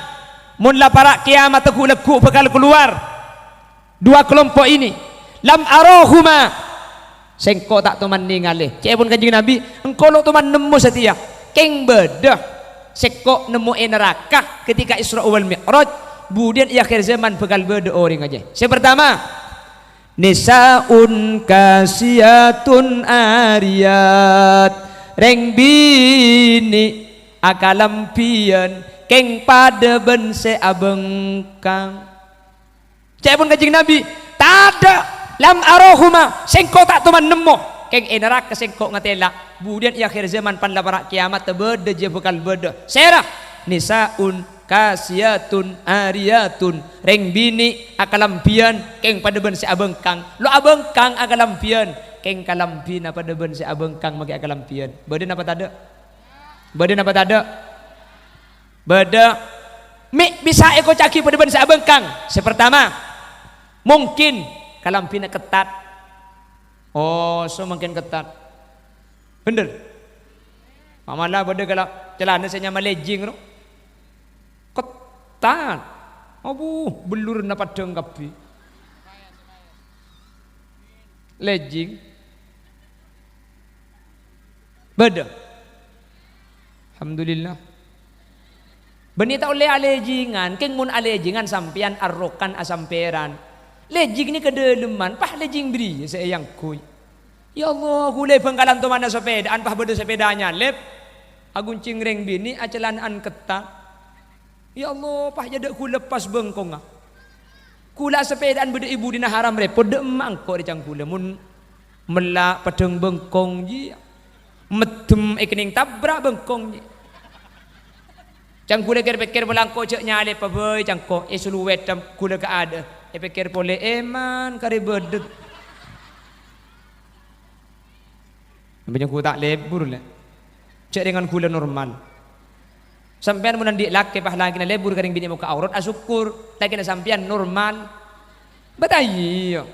Mon la para' kiamat ghu'-lagghu' bakal kalowar. Dua kelompok ini, "Lam arahuma," sèngko' ta' toman nèngalè. Ca'èpon Kanjeng Nabi, "Engko' lo' toman nemmo satèya." Kèng bâdâ sèngko' nemmo è naraka ketika Isra wal Mi'raj, budiyân è akhir zaman bakal bâdâ orèng ajâ. Sè partama, "Nisa'un kasiyatun ariyat," rèng binè' akalambhiyân kèng padâ bân sè abengkang. Ca'èpon Kanjeng Nabi, "Tadâ', lam arahuma, sèngko' ta' toman nemmo. Kèng è naraka sèngko' ngatèla'. Budiyân è akhir zaman pan la para' kiamat bâdâ jiyâ bakal bâdâ." Sèra? "Nisa'un kasiyatun ariyatun." Rèng binè' akalambhiyân kèng padâ bân sè abengkang. Lo' abengkang akalambhiyân, kèng kalambhina padâ bân sè abengkang makè akalambhiyân. Bâdâ napa tadâ'? Bâdâ napa tadâ'? Bâdâ. Mè' bisa èkoca'aghi padâ bân sè abengkang. Sè partama, mungkin kalambhina kettat. Oh, so mangkèn kettat. Bhender. Ma'mala bâdâ kala-, calana sè nyama legging, no? Kettat. Abu, bellurna paddhâng kabbhi. Legging. Bâdâ. Alhamdulillah. Bânnè ta' ollè alejjhingan, kèng mon alejjhingan sampèyan arrokan asampèran. Lejjhing nèka dâlemman, pas lejjhing bâriyâ sè èangghuy. Ya Allah, ghulâ è Bangkalan tomanna sapèdaan, pas bâdâ sapèda nyalèp. Aghunjhing rèng binè', acalana'an kettat. Ya Allah, pas jâ' dâ' ghulâ pas bengkongnga. Ghulâ asapèdaan bâdâ è budina haram rèpot, dâ' emma' engko' rè ca'na ghulâ. Mon mella' paddhâng bengkong jiyâ. Meddhem èkennèng tabrak bengkong jiyâ. Ca'na ghulâ kèr-pèkkèr polè engko' jâ' nyalèp bhâi ca'na engko', èsoluwèt ghulâ ka adâ'. Èpèkkèr polè èman karè bâdâ. Sampè' nyangghu ta' lebur, lè. Jhâ' rèngan ghulâ normal. Sampèyan mon andi' lakè, pas lakèna lebur ka rèng binè' mokka' aurat, asokkor. Lakèna sampèyan normal. Bâ' ta' iyâ.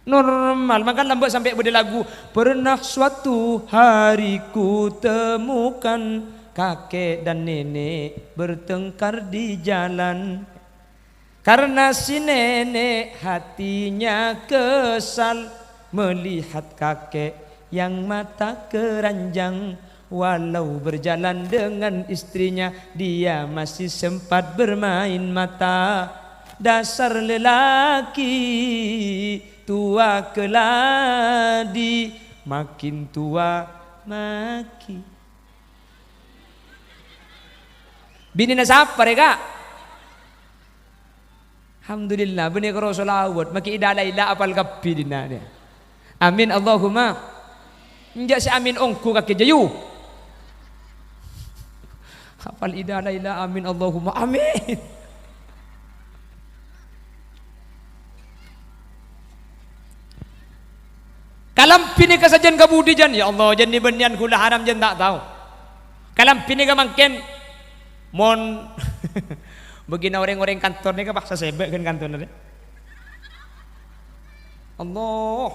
Normal. Mangkana lambâ' sampè' bâdâ lagu, "Pernah suatu hari ku temukan kakek dan nenek bertengkar di jalan." Karena si nenek hatinya kesal melihat kakek yang mata keranjang. Walau berjalan dengan istrinya, dia masih sempat bermain mata. Dasar lelaki tua keladi, makin tua maki. Binèna sapa rè, Ka'? Alhamdulillah, bânnè karo sholawat, makè ida laila apal kabbhi dinna' rè. Amin, Allahumma. Enjâ' sè amin ongghu kakè jâ, yu. Apal ida laila, amin, Allahumma, amin. Kalambhi nèka sajân kabudhiyân, ya Allah, jân nè bânnèyan ghulâ haram jân ta' tao. Kalambhi nèka mangkèn mon bâgina orèng-orèng kantor nèka pas sasèbâ' ghân kantorra rè. Allah.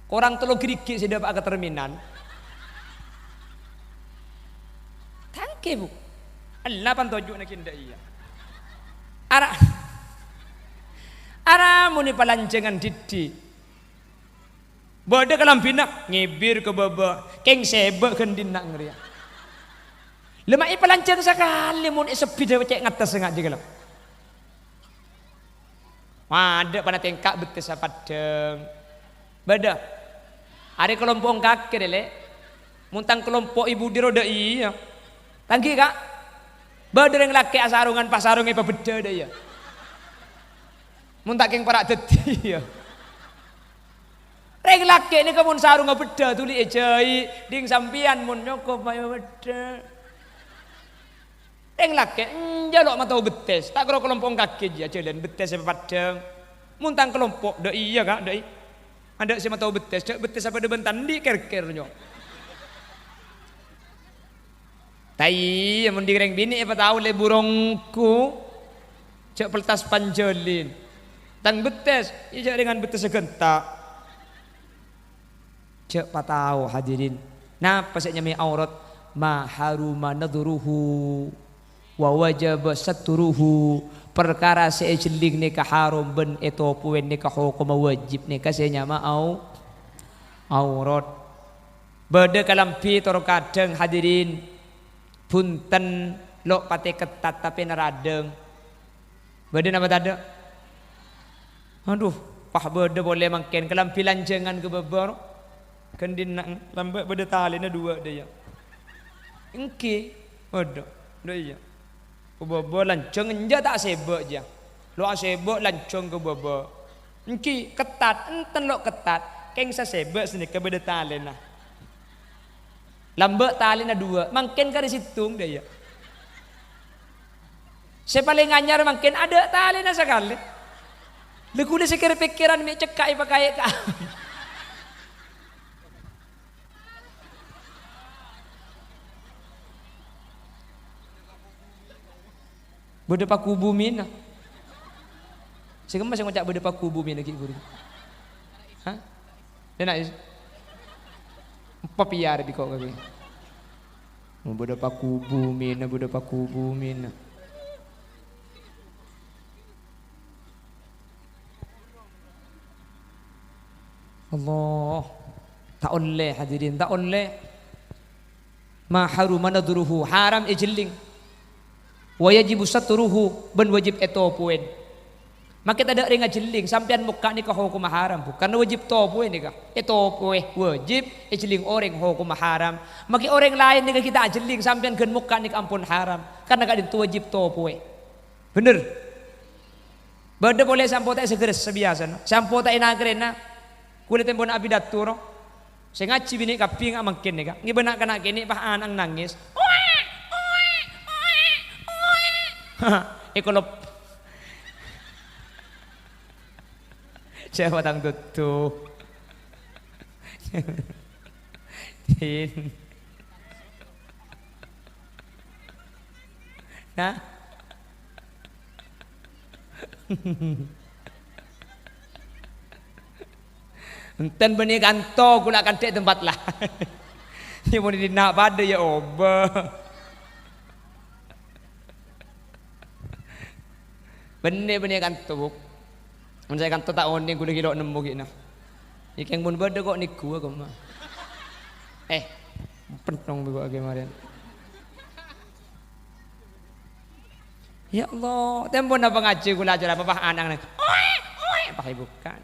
Korang tello gherighi' sè dâpa'a ka terminal. Tangke, Bu. Ella pan toju'na kèndhâ iyâ. Ara, ara mon è palanjhângan dhiddhi'. Bâdâ kalambhina, ngèbir ka bâbâ, kèng sèbâ' ghân dinna' ngarèya. Lè ma' è palanjhâng sakalè mon è sebbhi dâ' cè' ngattès nga' jâ' ghellâ'. Bâdâ pana tèngka bettessa paddhâng. Bâdâ. Arè kalompo' kakè, Lè'. Mon tang kalompo' è budhi ro dâ' iyâ. Tanggi, Ka'. Bâdâ rèng lakè' asarongan pas sarong èpabheddhâ dâ' iyâ. Mon ta' kèng para' dhâddhi, iyâ. Rèng lakè' nèka mon sarongnga beddhâ dhuli èjâi, dhing sampèyan mon nyokop mayu beddhâ. Rèng lakè', enjâ' lo' matao bettès, ta' karo kalompo' kakè jiyâ jhâlân bettès sè papaddhâng. Mon tang kalompo', dâ' iyâ, Ka', dâ' i-, adâ' sè matao bettès, jhâ' bettessa padâ bân tandhi' kèr-kèr, nyo. Ta' iyâ, mon dhing rèng binè' èpatao lè burongku, jhâ' peltas panjhâlin. Tang bettès, iyâ jhâ' rèngan bettessa ghânta'. Jhâ' patao, hadirin. Napa sè nyamaè aurat? Ma haruma nadhruhu wa wajaba satruhu. Parkara sè èjhelling nèka haram bân ètopowè nèka hokomma wajib, nèka sè nyama au-, aurat. Bâdâ kalambhi tor kadhâng, hadirin. Bhunten, lo' patè kettat tapè naradhâng. Bâdâ napa tadâ'? Adhu, pas bâdâ polè mangkèn kalambhi lanjhângan ka bâbâ, ro. Ghân dinna' lambâ' bâdâ talèna duwâ' dâ' iyâ. Èngghi, bâdâ, dâ' iyâ. Ka bâbâ lanjhâng enjâ' ta' asèbâ' jiyâ. Lo' asèbâ' lanjhâng ka bâbâ. Èngghi, kettat, enten lo' kettat. Kèng sasèbâ' sanèka bâdâ talèna. Lambâ' talèna duwâ', mangkèn karè sèttong dâ' iyâ. Sè palèng anyar mangkèn adâ' talèna sakalè. Lè ghulâ sè kèr-pèkkèran mè' cekka' èpakaè ka. Bâdâ paku bumina. Sè kemma sè ngoca' bâdâ paku bumina ghi' ghuri? Hah? Dâ' enna' is-, empa' piyara bi' ko' kabbhi. Bâdâ paku bumina, bâdâ paku bumina. Allah. Ta' ollè, hadirin, ta' ollè. Ma haruma nadhruhu, haram èjhelling. Wa yajibu satruhu, bân wajib ètopowèn. Makè tadâ' rèng ajhelling, sampèyan mokka' nèka hokomma haram, Bu. Karna wajib topowè nèka. Ètopowè wajib, èjhelling orèng hokomma haram. Makè orèng laèn nèka ghi' ta' ajhelling, sampèyan ghân mokka' nèka ampon haram. Karna ka'dinto wajib topowè. Bhender. Bâdâ polè sè ampo ta' èsaghârès sabiyasana. Sè ampo ta' èna-karèna. Kulâ tempona apidato, ro. Sè ngajhi binè' kabbhi nga' mangkèn nèka. Ngèbâ na'-kana' kènè' pas ana'na nangès. Èkolop. Jâwâ tang duduk. Din. Hah? Enten bânnè kanto, ghulâ kandhâ è tempat laèn. Yâ, mon è dinna' padâ, yâ, obâ. Bânnè, bânnè kanto, Bu'. Mon sè kanto ta' onèng, ghulâ ghi' lo' nemmo ghi'na. Yâ, kèng mon bâdâ ko' nèghuwâ, kemma. Eh, pentong bi' ko' aghi marèn. Ya Allah, tempona pangajhi ghulâ acara apa, pas anang neng, "Oe, oe," pas ibukan.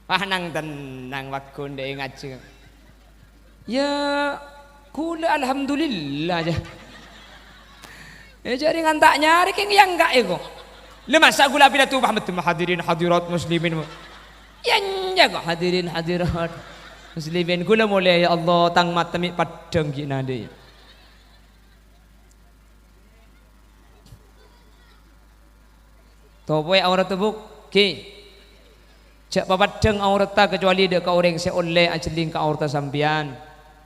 Pas nang tennang, wagun dhe'e ngajhi. Ya, ghulâ alhamdulillah, ya. Eh, jhâ' rèng ta' nyarè kèng ya enggak, ya, kok. Lha, masa' ghulâ pidato, "Wah, medem hadirin hadirat muslimin." Ya, enjâ' kok hadirin hadirat muslimin. Ghulâ molè, ya Allah, tang mata mè' peddhâng ghi' nadhi. Topowè aoratta, Bu', ghi. Jhâ' papeddhâng aoratta kacowalè dâ' ka orèng sè ollè ajhelling ka aoratta sampèyan.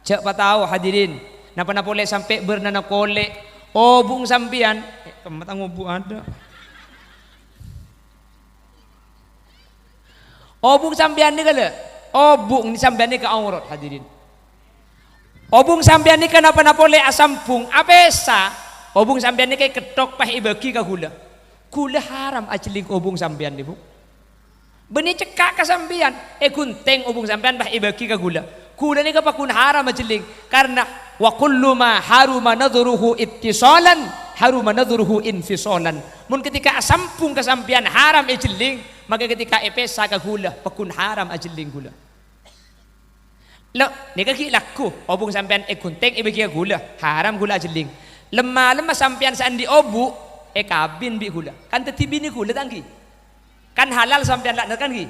Jhâ' patao, hadirin. Napa-napa polè sampè' bârnana kolè'. Obu' sampèyan. Eh, kemma tang obu' adâ'. Obu' sampèyan nèka, lho. Obu' sampèyan nèka aurat, hadirin. Obu' sampèyan nèka napa-napa polè asambhung, apèsa. Obu' sampèyan nèka èketthok pas èbâghi ka ghulâ. Ghulâ haram ajhelling obu' sampèyan, Bu'. Bânnè cekka' ka sampèyan, èghunthèng obu' sampèyan pas èbâghi ka ghulâ. Ghulâ nèka paghun haram ajhelling, karna, "Wa kullu ma haruma nadhruhu ittisalan, haruma nadhruhu infisalan." Mon ketika asambhung ka sampèyan haram èjhelling, maka ketika èpèsa ka ghulâ, paghun haram ajhelling ghulâ. Lo, nèka ghi' lagghu, obu' sampèyan èghunthèng èbâghi ka ghulâ, haram ghulâ ajhelling. Lem-malemma sampèyan sè andi' obu', èkabin bi' ghulâ. Kan dhâddhi binè ghulâ, ta' ènggi? Kan halal sampèyan la, kan, ghi?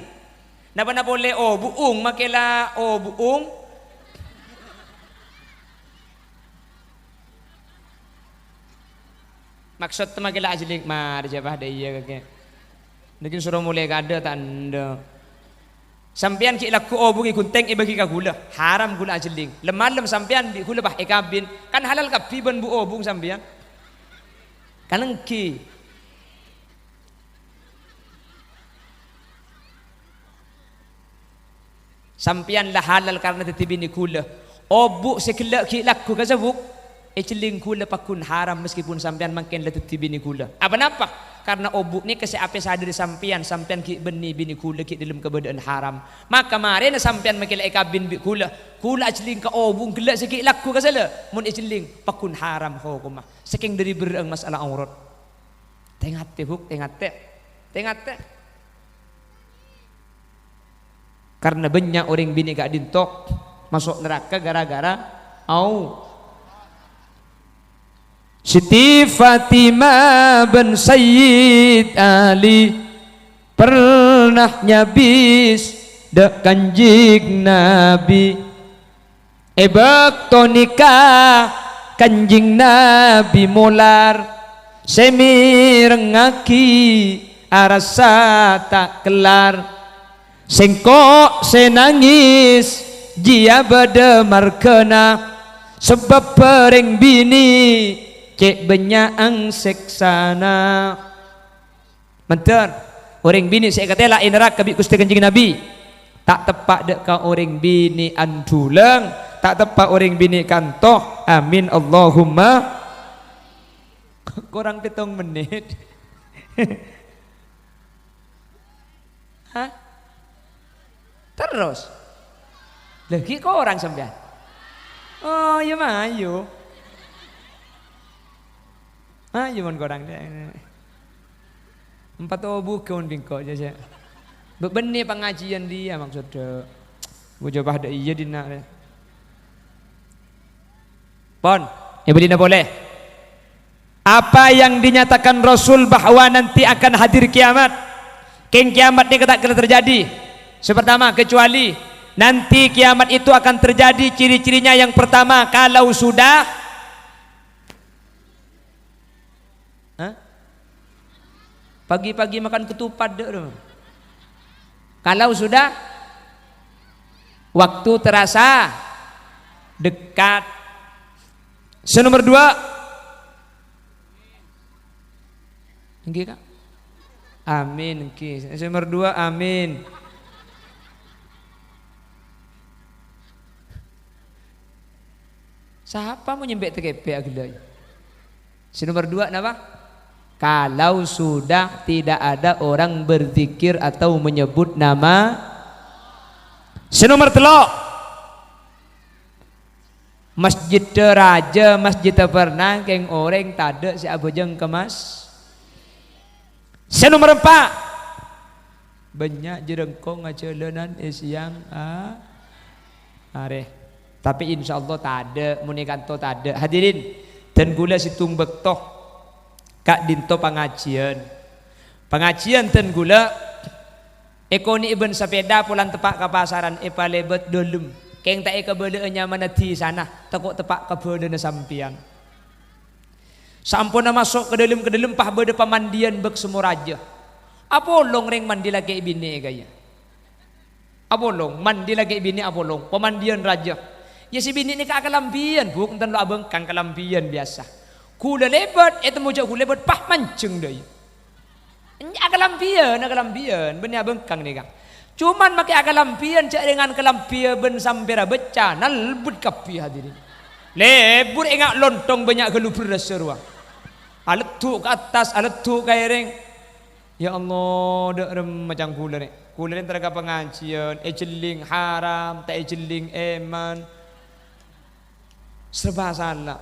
Napa-napa polè obu', makè la obu'. Maksod makè la ajhelling, marè jhâ' pas dâ' iyâ kakè. Nèkè soro molè kadâ' ta' endâ'. Sampèyan ghi' lagghu obu' èghunthèng èbâghi ka ghulâ. Haram ghulâ ajhelling. Lem-malem sampèyan bi' ghulâ pas èkabin. Kan halal kabbhi bân bu-, obu' sampèyan. Kan ènggi. Sampèyan la halal karna dhâddhi binè ghulâ. Obu' sè ghellâ' ghi' lagghu ka sabuk, èjhelling ghulâ paghun haram meskipun sampèyan mangkèn la dhâddhi binè ghulâ. Apa napa? Karna obu' nèka sè apèsa dhâri sampèyan, sampèyan ghi' bânnè binè ghulâ ghi' dhâlem kabâdâ'ân haram. Maka marèna sampèyan mangkèn la èkabin bi' ghulâ, ghulâ ajhelling ka obu' ghellâ' sè ghi' lagghu ka sala, mon èjhelling paghun haram hokomma. Sakèng dhâri berrâ'âng masalah aurat. Tè-ngatè, Bu', tè-ngatè. Tè-ngatè. Karna bânnya' orèng binè ka'dinto maso' naraka gara-gara au-, Siti Fatimah bân Sayyid Ali pernah nyabis dâ' Kanjeng Nabi. È bâkto nèka Kanjeng Nabi molar, sè mèrengngaghi arassa ta' kellar. Sèngko' sè nangès jiyâ bâdâ marghâna, sabâb bâreng binè cè' bânnya'an sèksana. Mandhâr, orèng binè' sè èkatèla è naraka bi' Ghustè Kanjeng Nabi, ta' teppa' dâ' ka orèng binè' andhulâng, ta' teppa' orèng binè' kanto. Amin, Allahumma. Korang pèttong mennit. Hah? Terros? Lha, ghi' korang sampèyan? Oh, iyâ, mayu. Mayu mon korang. Empat obu' ghun bingko, jâ, jâ. Be-, bânnè pangajiyân dhiyâ, maksoddhâ. Bu jâ pas dâ' iyâ dinna', rè. Pon, èbâlina polè. Apa yang dinyatakan Rasul bahwa nanti akan hadir kiamat? Kèng kiamat nèka ta' kèra terjadi. Sè pertama, kecuali nanti kiamat itu akan terjadi, ciri-cirinya yang pertama, kalau sudah, hah? Pagi-pagi makan ketupat dâ' rowa. Kalau sudah, Waktu terasa dekat. Sè nomer dua. Ènggi, Ka'? Amin, ènggi. Sè nomer dua, amin. Sapa mon nyampe' tekepek aghellâ'? Sè nomer dua napa? Kalau sudah tidak ada orang berzikir atau menyebut nama. Sè nomer tello'. Masjidda rajâ, masjidda pernah, kèng orèng tadâ' sè abhâjâng ka mas-, Sè nomer empa', bânnya' jârângkong ajhâlânan è sèyang a-, arè. Tapè insyaallah tadâ', mon è kanto tadâ'. Hadirin, dân ghulâ sèttong bâkto ka'dinto pangajiyân. Pangajiyân dân ghulâ èkonè'è bân sapèda polana teppa' ka pasaran, èpalèbât dâlem. Kèng ta' èkabâlâ'â nyamana dhisana, tako' teppa' kabâlâna sampèyan. Saamponna maso' ka dâlem-kadâlem, pas bâdâ pamandiyan bâk sèmo rajâ. Apolong rèng mandi lakè' binè' ka'iyâ. Apolong, mandi lakè' binè' apolong, pamandiyan rajâ. Iyâ, sè binè' nèka akalambhiyân, Bu', enten lo' abhângkang kalambhiyân biyasa. Ghulâ lèbât, ètemmo jâ' ghulâ lèbât, pas manjheng dâ' iyâ. Enjâ' akalambhiyân, akalambhiyân, bânnè abhângkang nèka. Coma makè akalambhiyân jâ' rèngan kalambhiyân bân sampèra bâcca, nalbet kabbhi, hadirin. Lebur enga' lontong bânnya' ghâllu bherrâssa rowa. Aleddhu' ka attas, aleddhu' ka èrèng. Ya Allah, dâ' remma ca'na ghulâ nè. Ghulâ nè entar ka pangajiyân, èjhelling haram, ta' èjhelling èman. Serba sala.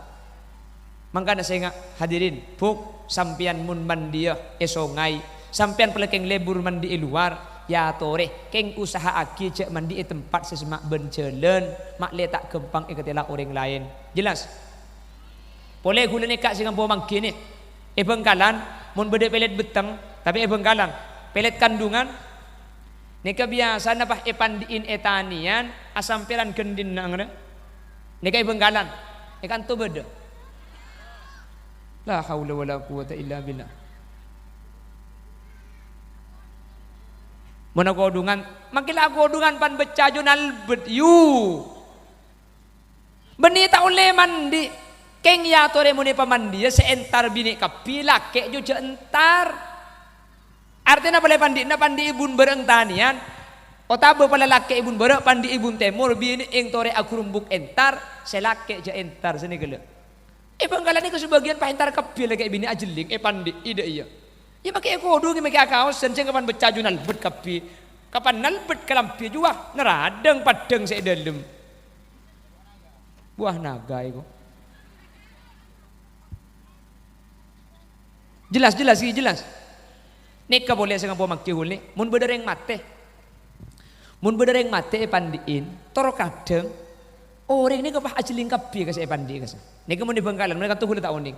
Mangkana sènga', hadirin, Bu', sampèyan mon mandiya è songay, sampèyan palakèng lebur mandi è lowar, ya torè, kèng usaha'aghi jâ' mandi è tempat sè semma' bân jhâlân, ma'lè ta' ghâmpang èkatèla orèng laèn. Jelas? Polè ghulâ nèka sè ngampo mangghi nè, è Bhângkalan, mon bâdâ pèlèt betteng, tapè è Bhângkalan, pèlèt kandungan, nèka biyasana pas èpandi'in è tanèyan, asampèran ghândhinna ngarè. Nèka è Bhângkalan, è kanto bâdâ. La haula wala quwwata illa billah. Mon akodhungan, makè la akodhungan pan bâcca jâ' nalbet, yu. Bânnè ta' ollè mandi'. Kèng ya torè mon è pamandiya sè entar binè' kabbhi, lakè' jâ' jâ' entar. Artèna polè pandi'na pandi'i bun bârâ' tanèyan, otabâ polè lakè' bun bârâ' pandi'i bun tèmor, binè' èng torè aghârumbuk entar, sè lakè' jâ' entar, sanèka la. È Bhângkalan nèka sabâgiyân pas entar kabbhi lakè' binè' ajhelling, èpandi'i dâ' iyâ. Iyâ makè èkodhungè, makè akaosan, jâ' kapan bâcca jâ' nalbet kabbhi. Kapan nalbet kalambhi jâ' wah, nèradhâng paddhâng sè è dâlem. Buah naga iku. Jelas, jelas, ghi, jelas. Nèka polè sè ngampo mangghi ghulâ nè, mon bâdâ rèng matè. Mon bâdâ rèng matè èpandi'in, tor kadhâng orèng nèka pas ajhelling kabbhi ka sè èpandi'i ka'issa'. Nèka mon è Bhângkalan, mon è kanto ghulâ ta' onèng.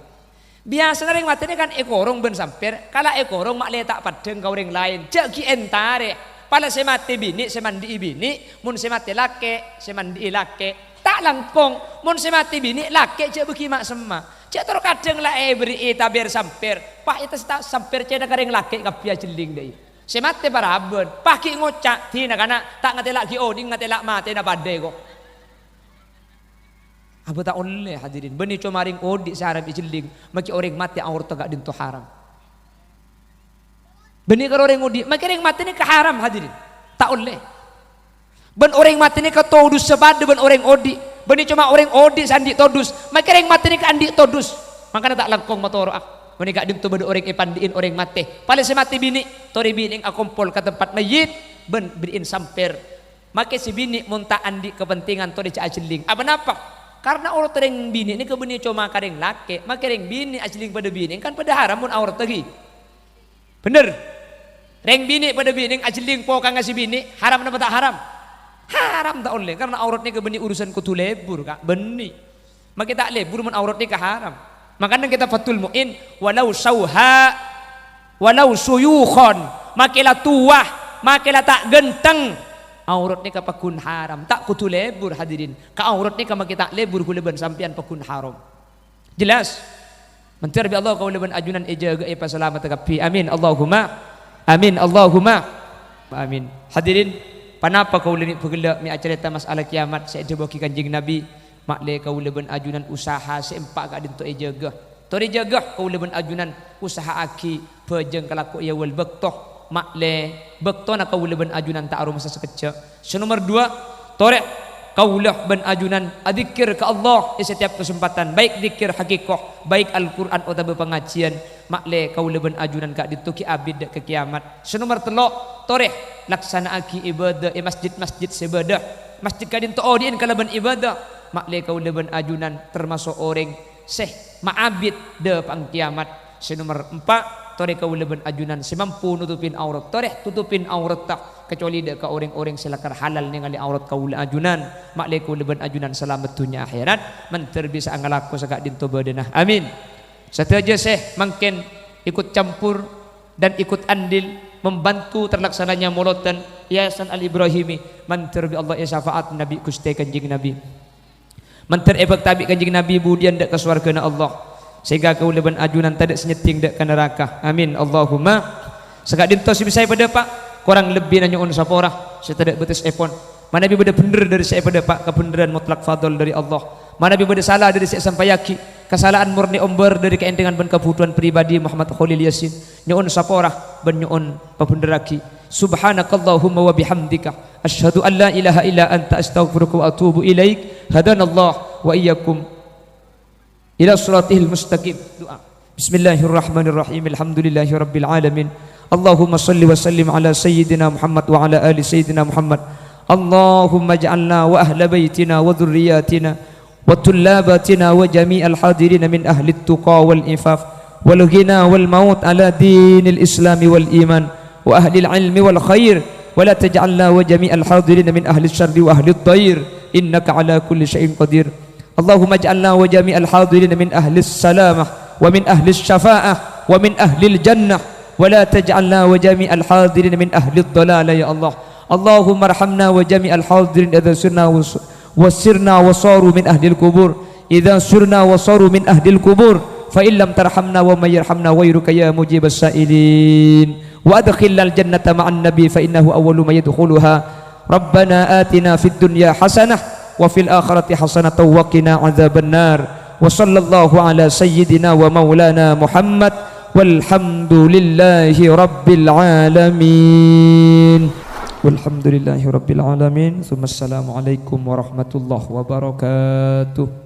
Biyasana rèng matè nèka kan èkorong bân sampèr, kala èkorong ma'lè ta' paddhâng ka orèng laèn, jâ' ghi' entarè. Pala sè matè binè', sè mandi'i binè', mon sè matè lakè', sè mandi'i lakè'. Ta' langkong, mon sè matè binè' lakè' jâ' bâghi ma'-semma'. Jâ' tor kadhâng la èberri'i tabèr sampèr, pas ètas ta' sampèr cèna ka rèng lakè' kabbhi ajhelling dâ' iyâ. Sè matè parabân, pas ghi' ngoca', "Dina kana' ta' ngatèla' ghi' onèng ngatèla' matèna padâ èko." Abâ ta' ollè, hadirin. Bânnè coma rèng odi' sè haram èjhelling, makè orèng matè aorta ka'dinto haram. Bânnè karo rèng odi', makè rèng matè nèka haram, hadirin. Ta' ollè. Bân orèng matè nèka todussa padâ bân orèng odi'. Bânnè coma orèng odi' sè andi' todus, makè rèng matè nèka andi' todus. Mangkana ta' langkong matoro'a. Bânnè ka'dinto bâdâ orèng èpandi'in orèng matè. Palèng sè matè binè', torè binè' akompol ka tempat mayyit, bân berri'in sampèr. Makè sè binè' mon ta' andi' kapentingan torè jâ' ajhelling. Apa napa? Karna orèng binè' nèka bânnè coma ka rèng lakè', makè rèng binè' ajhelling padâ binè' kan padâ haram mon aorta ghi. Bhender. Rèng binè' padâ binè' ajhelling pokangnga sè binè', haram napa ta' haram? Haram ta' ollè, karna aurat nèka bânnè urusan kodhu lebur, Ka', bânnè. Makè ta' lebur mon aurat nèka haram. Mangkana kitab Fathul Mu'in, "Walau syauha, walau syuyukhan," makè la towa, makè la ta' ghânteng, aurat nèka pagghun haram, ta' kodhu lebur, hadirin. Ka aurat nèka makè ta' lebur ghulâ bân sampèyan pagghun haram. Jelas? Mandhâr bi' Allah kaulâ bân ajunan èjâgâ èpasalamet kabbhi. Amin. Allahumma amin. Allahumma amin. Hadirin, Ponapa kaulâ nè' bâ' ghellâ' mè' acarèta masalah kiyamat sè èdhâbuwaghi Kanjeng Nabi? Ma'lè kaulâ bân ajunan usaha sè empa' ka'dinto èjâgâ. Torè jâgâ kaulâ bân ajunan usaha'aghi bhâjâng kalako è awwal bâkto. Ma'lè bâktona kaulâ bân ajunan ta' aromasa sakejjhâ'. Sè nomer duwâ', torè kaulâ bân ajunan adzikkèr ka Allah è setiap kasempadhân, baik dzikkèr hakiko, baik Al-Qur'an otabâ pangajiyân. Ma'lè kaulâ bân ajunan ka'dinto ghi' abit dâ' ka kiyamat. Sè nomer tello', torè laksana'aghi ibâdâ è masjid-masjid sè bâdâ. Masjid ka'dinto odi'in kalabân ibâdâ. Ma'lè kaulâ bân ajunan tamaso' orèng sè ma'abit dâ' pang kiyamat. Sè nomer empa', torè kaulâ bân ajunan sè mampu nutupin aurat. Torè tutupin auratta, kecuali dâ' ka orèng-orèng sè lakar halal nèngalè aurat kaulâ ajunan. Ma'lè kaulâ bân ajunan salamet dhunnya akhèrat, mandhâr bisa'a ngalako saka'dinto bâdâna. Amin. Sadhâjâ sè mangkèn ikut campur dan ikut andil membantu terlaksananya molodhân Yayasan Al-Ibrahimi, mandhâr bi' Allah èsafa'at Nabi, Ghustè Kanjeng Nabi. Mandhâr èbhâkta bi' Kanjeng Nabi budiyân dâ' ka sowarghâna Allah, sehingga kaulâ bân ajunan tadâ' sè nyeddhing dâ' ka naraka. Amin, Allahumma. Saka'dinto sè bisa èpadâpa', korang lebbina nyo'on sapora sè tadâ' bâtessèpon. Manabi bâdâ bhendher dâri sè èpadâpa', kabhendherrân mutlak fadl dâri Allah. Manabi bâdâ sala dâri sè èsampayaghi, kasala'an mornè ombâr dâri kaèntèngan bân kabhutowan pribadi Muhammad Kholil Yasin. Nyo'on sapora bân nyo'on pabhendherraghi. Subhanakallahumma wa bihamdika, asyhadu an la ilaha illa anta, astaghfiruka wa atubu ilaik. Hadanallah wa iyyakum ila siratihil mustaqim. Du'a. Bismillahirrahmanirrahim. Alhamdulillahi rabbil alamin. Allahumma salli wa sallim ala sayyidina Muhammad wa ala ali sayyidina Muhammad. Allahumma ij'alna wa ahla baitina wa dzurriyyatina wa tullabatina wa jami'al hadirin min ahlit tuqa wal ifaf wal ghina wal maut ala dinil islami wal iman wa ahlil ilmi wal khair, wa la taj'alna wa jami'al hadirin min ahlis syarri wa ahlid dhair, innaka ala kulli syai'in qadir. Allahumma ij'alna wa jami'al hadirin min ahlis salamah, wa min ahlis syafa'ah, wa min ahlil jannah, wa la taj'alna wa jami'al hadirin min ahlid dhalalah, ya Allah. Allahumma arhamna wa jami'al hadirin idza sirna wa s-, wa sirna wa saru min ahlil qubur. Idza sirna wa saru min ahlil qubur, fa in lam tarhamna wa man yarhamna ghairuka ya mujibas sa'ilin. Wa adkhilnal jannata ma'an nabi fa innahu awwalu man yadkhuluha. Rabbana atina fid dunya hasanah wa fil akhirati hasanatan wa qina adzabannar. Wa sallallahu ala sayyidina wa maulana Muhammad walhamdulillahi rabbil alamin. Walhamdulillahi rabbil alamin. Tsumma assalamualaikum warahmatullahi wabarakatuh.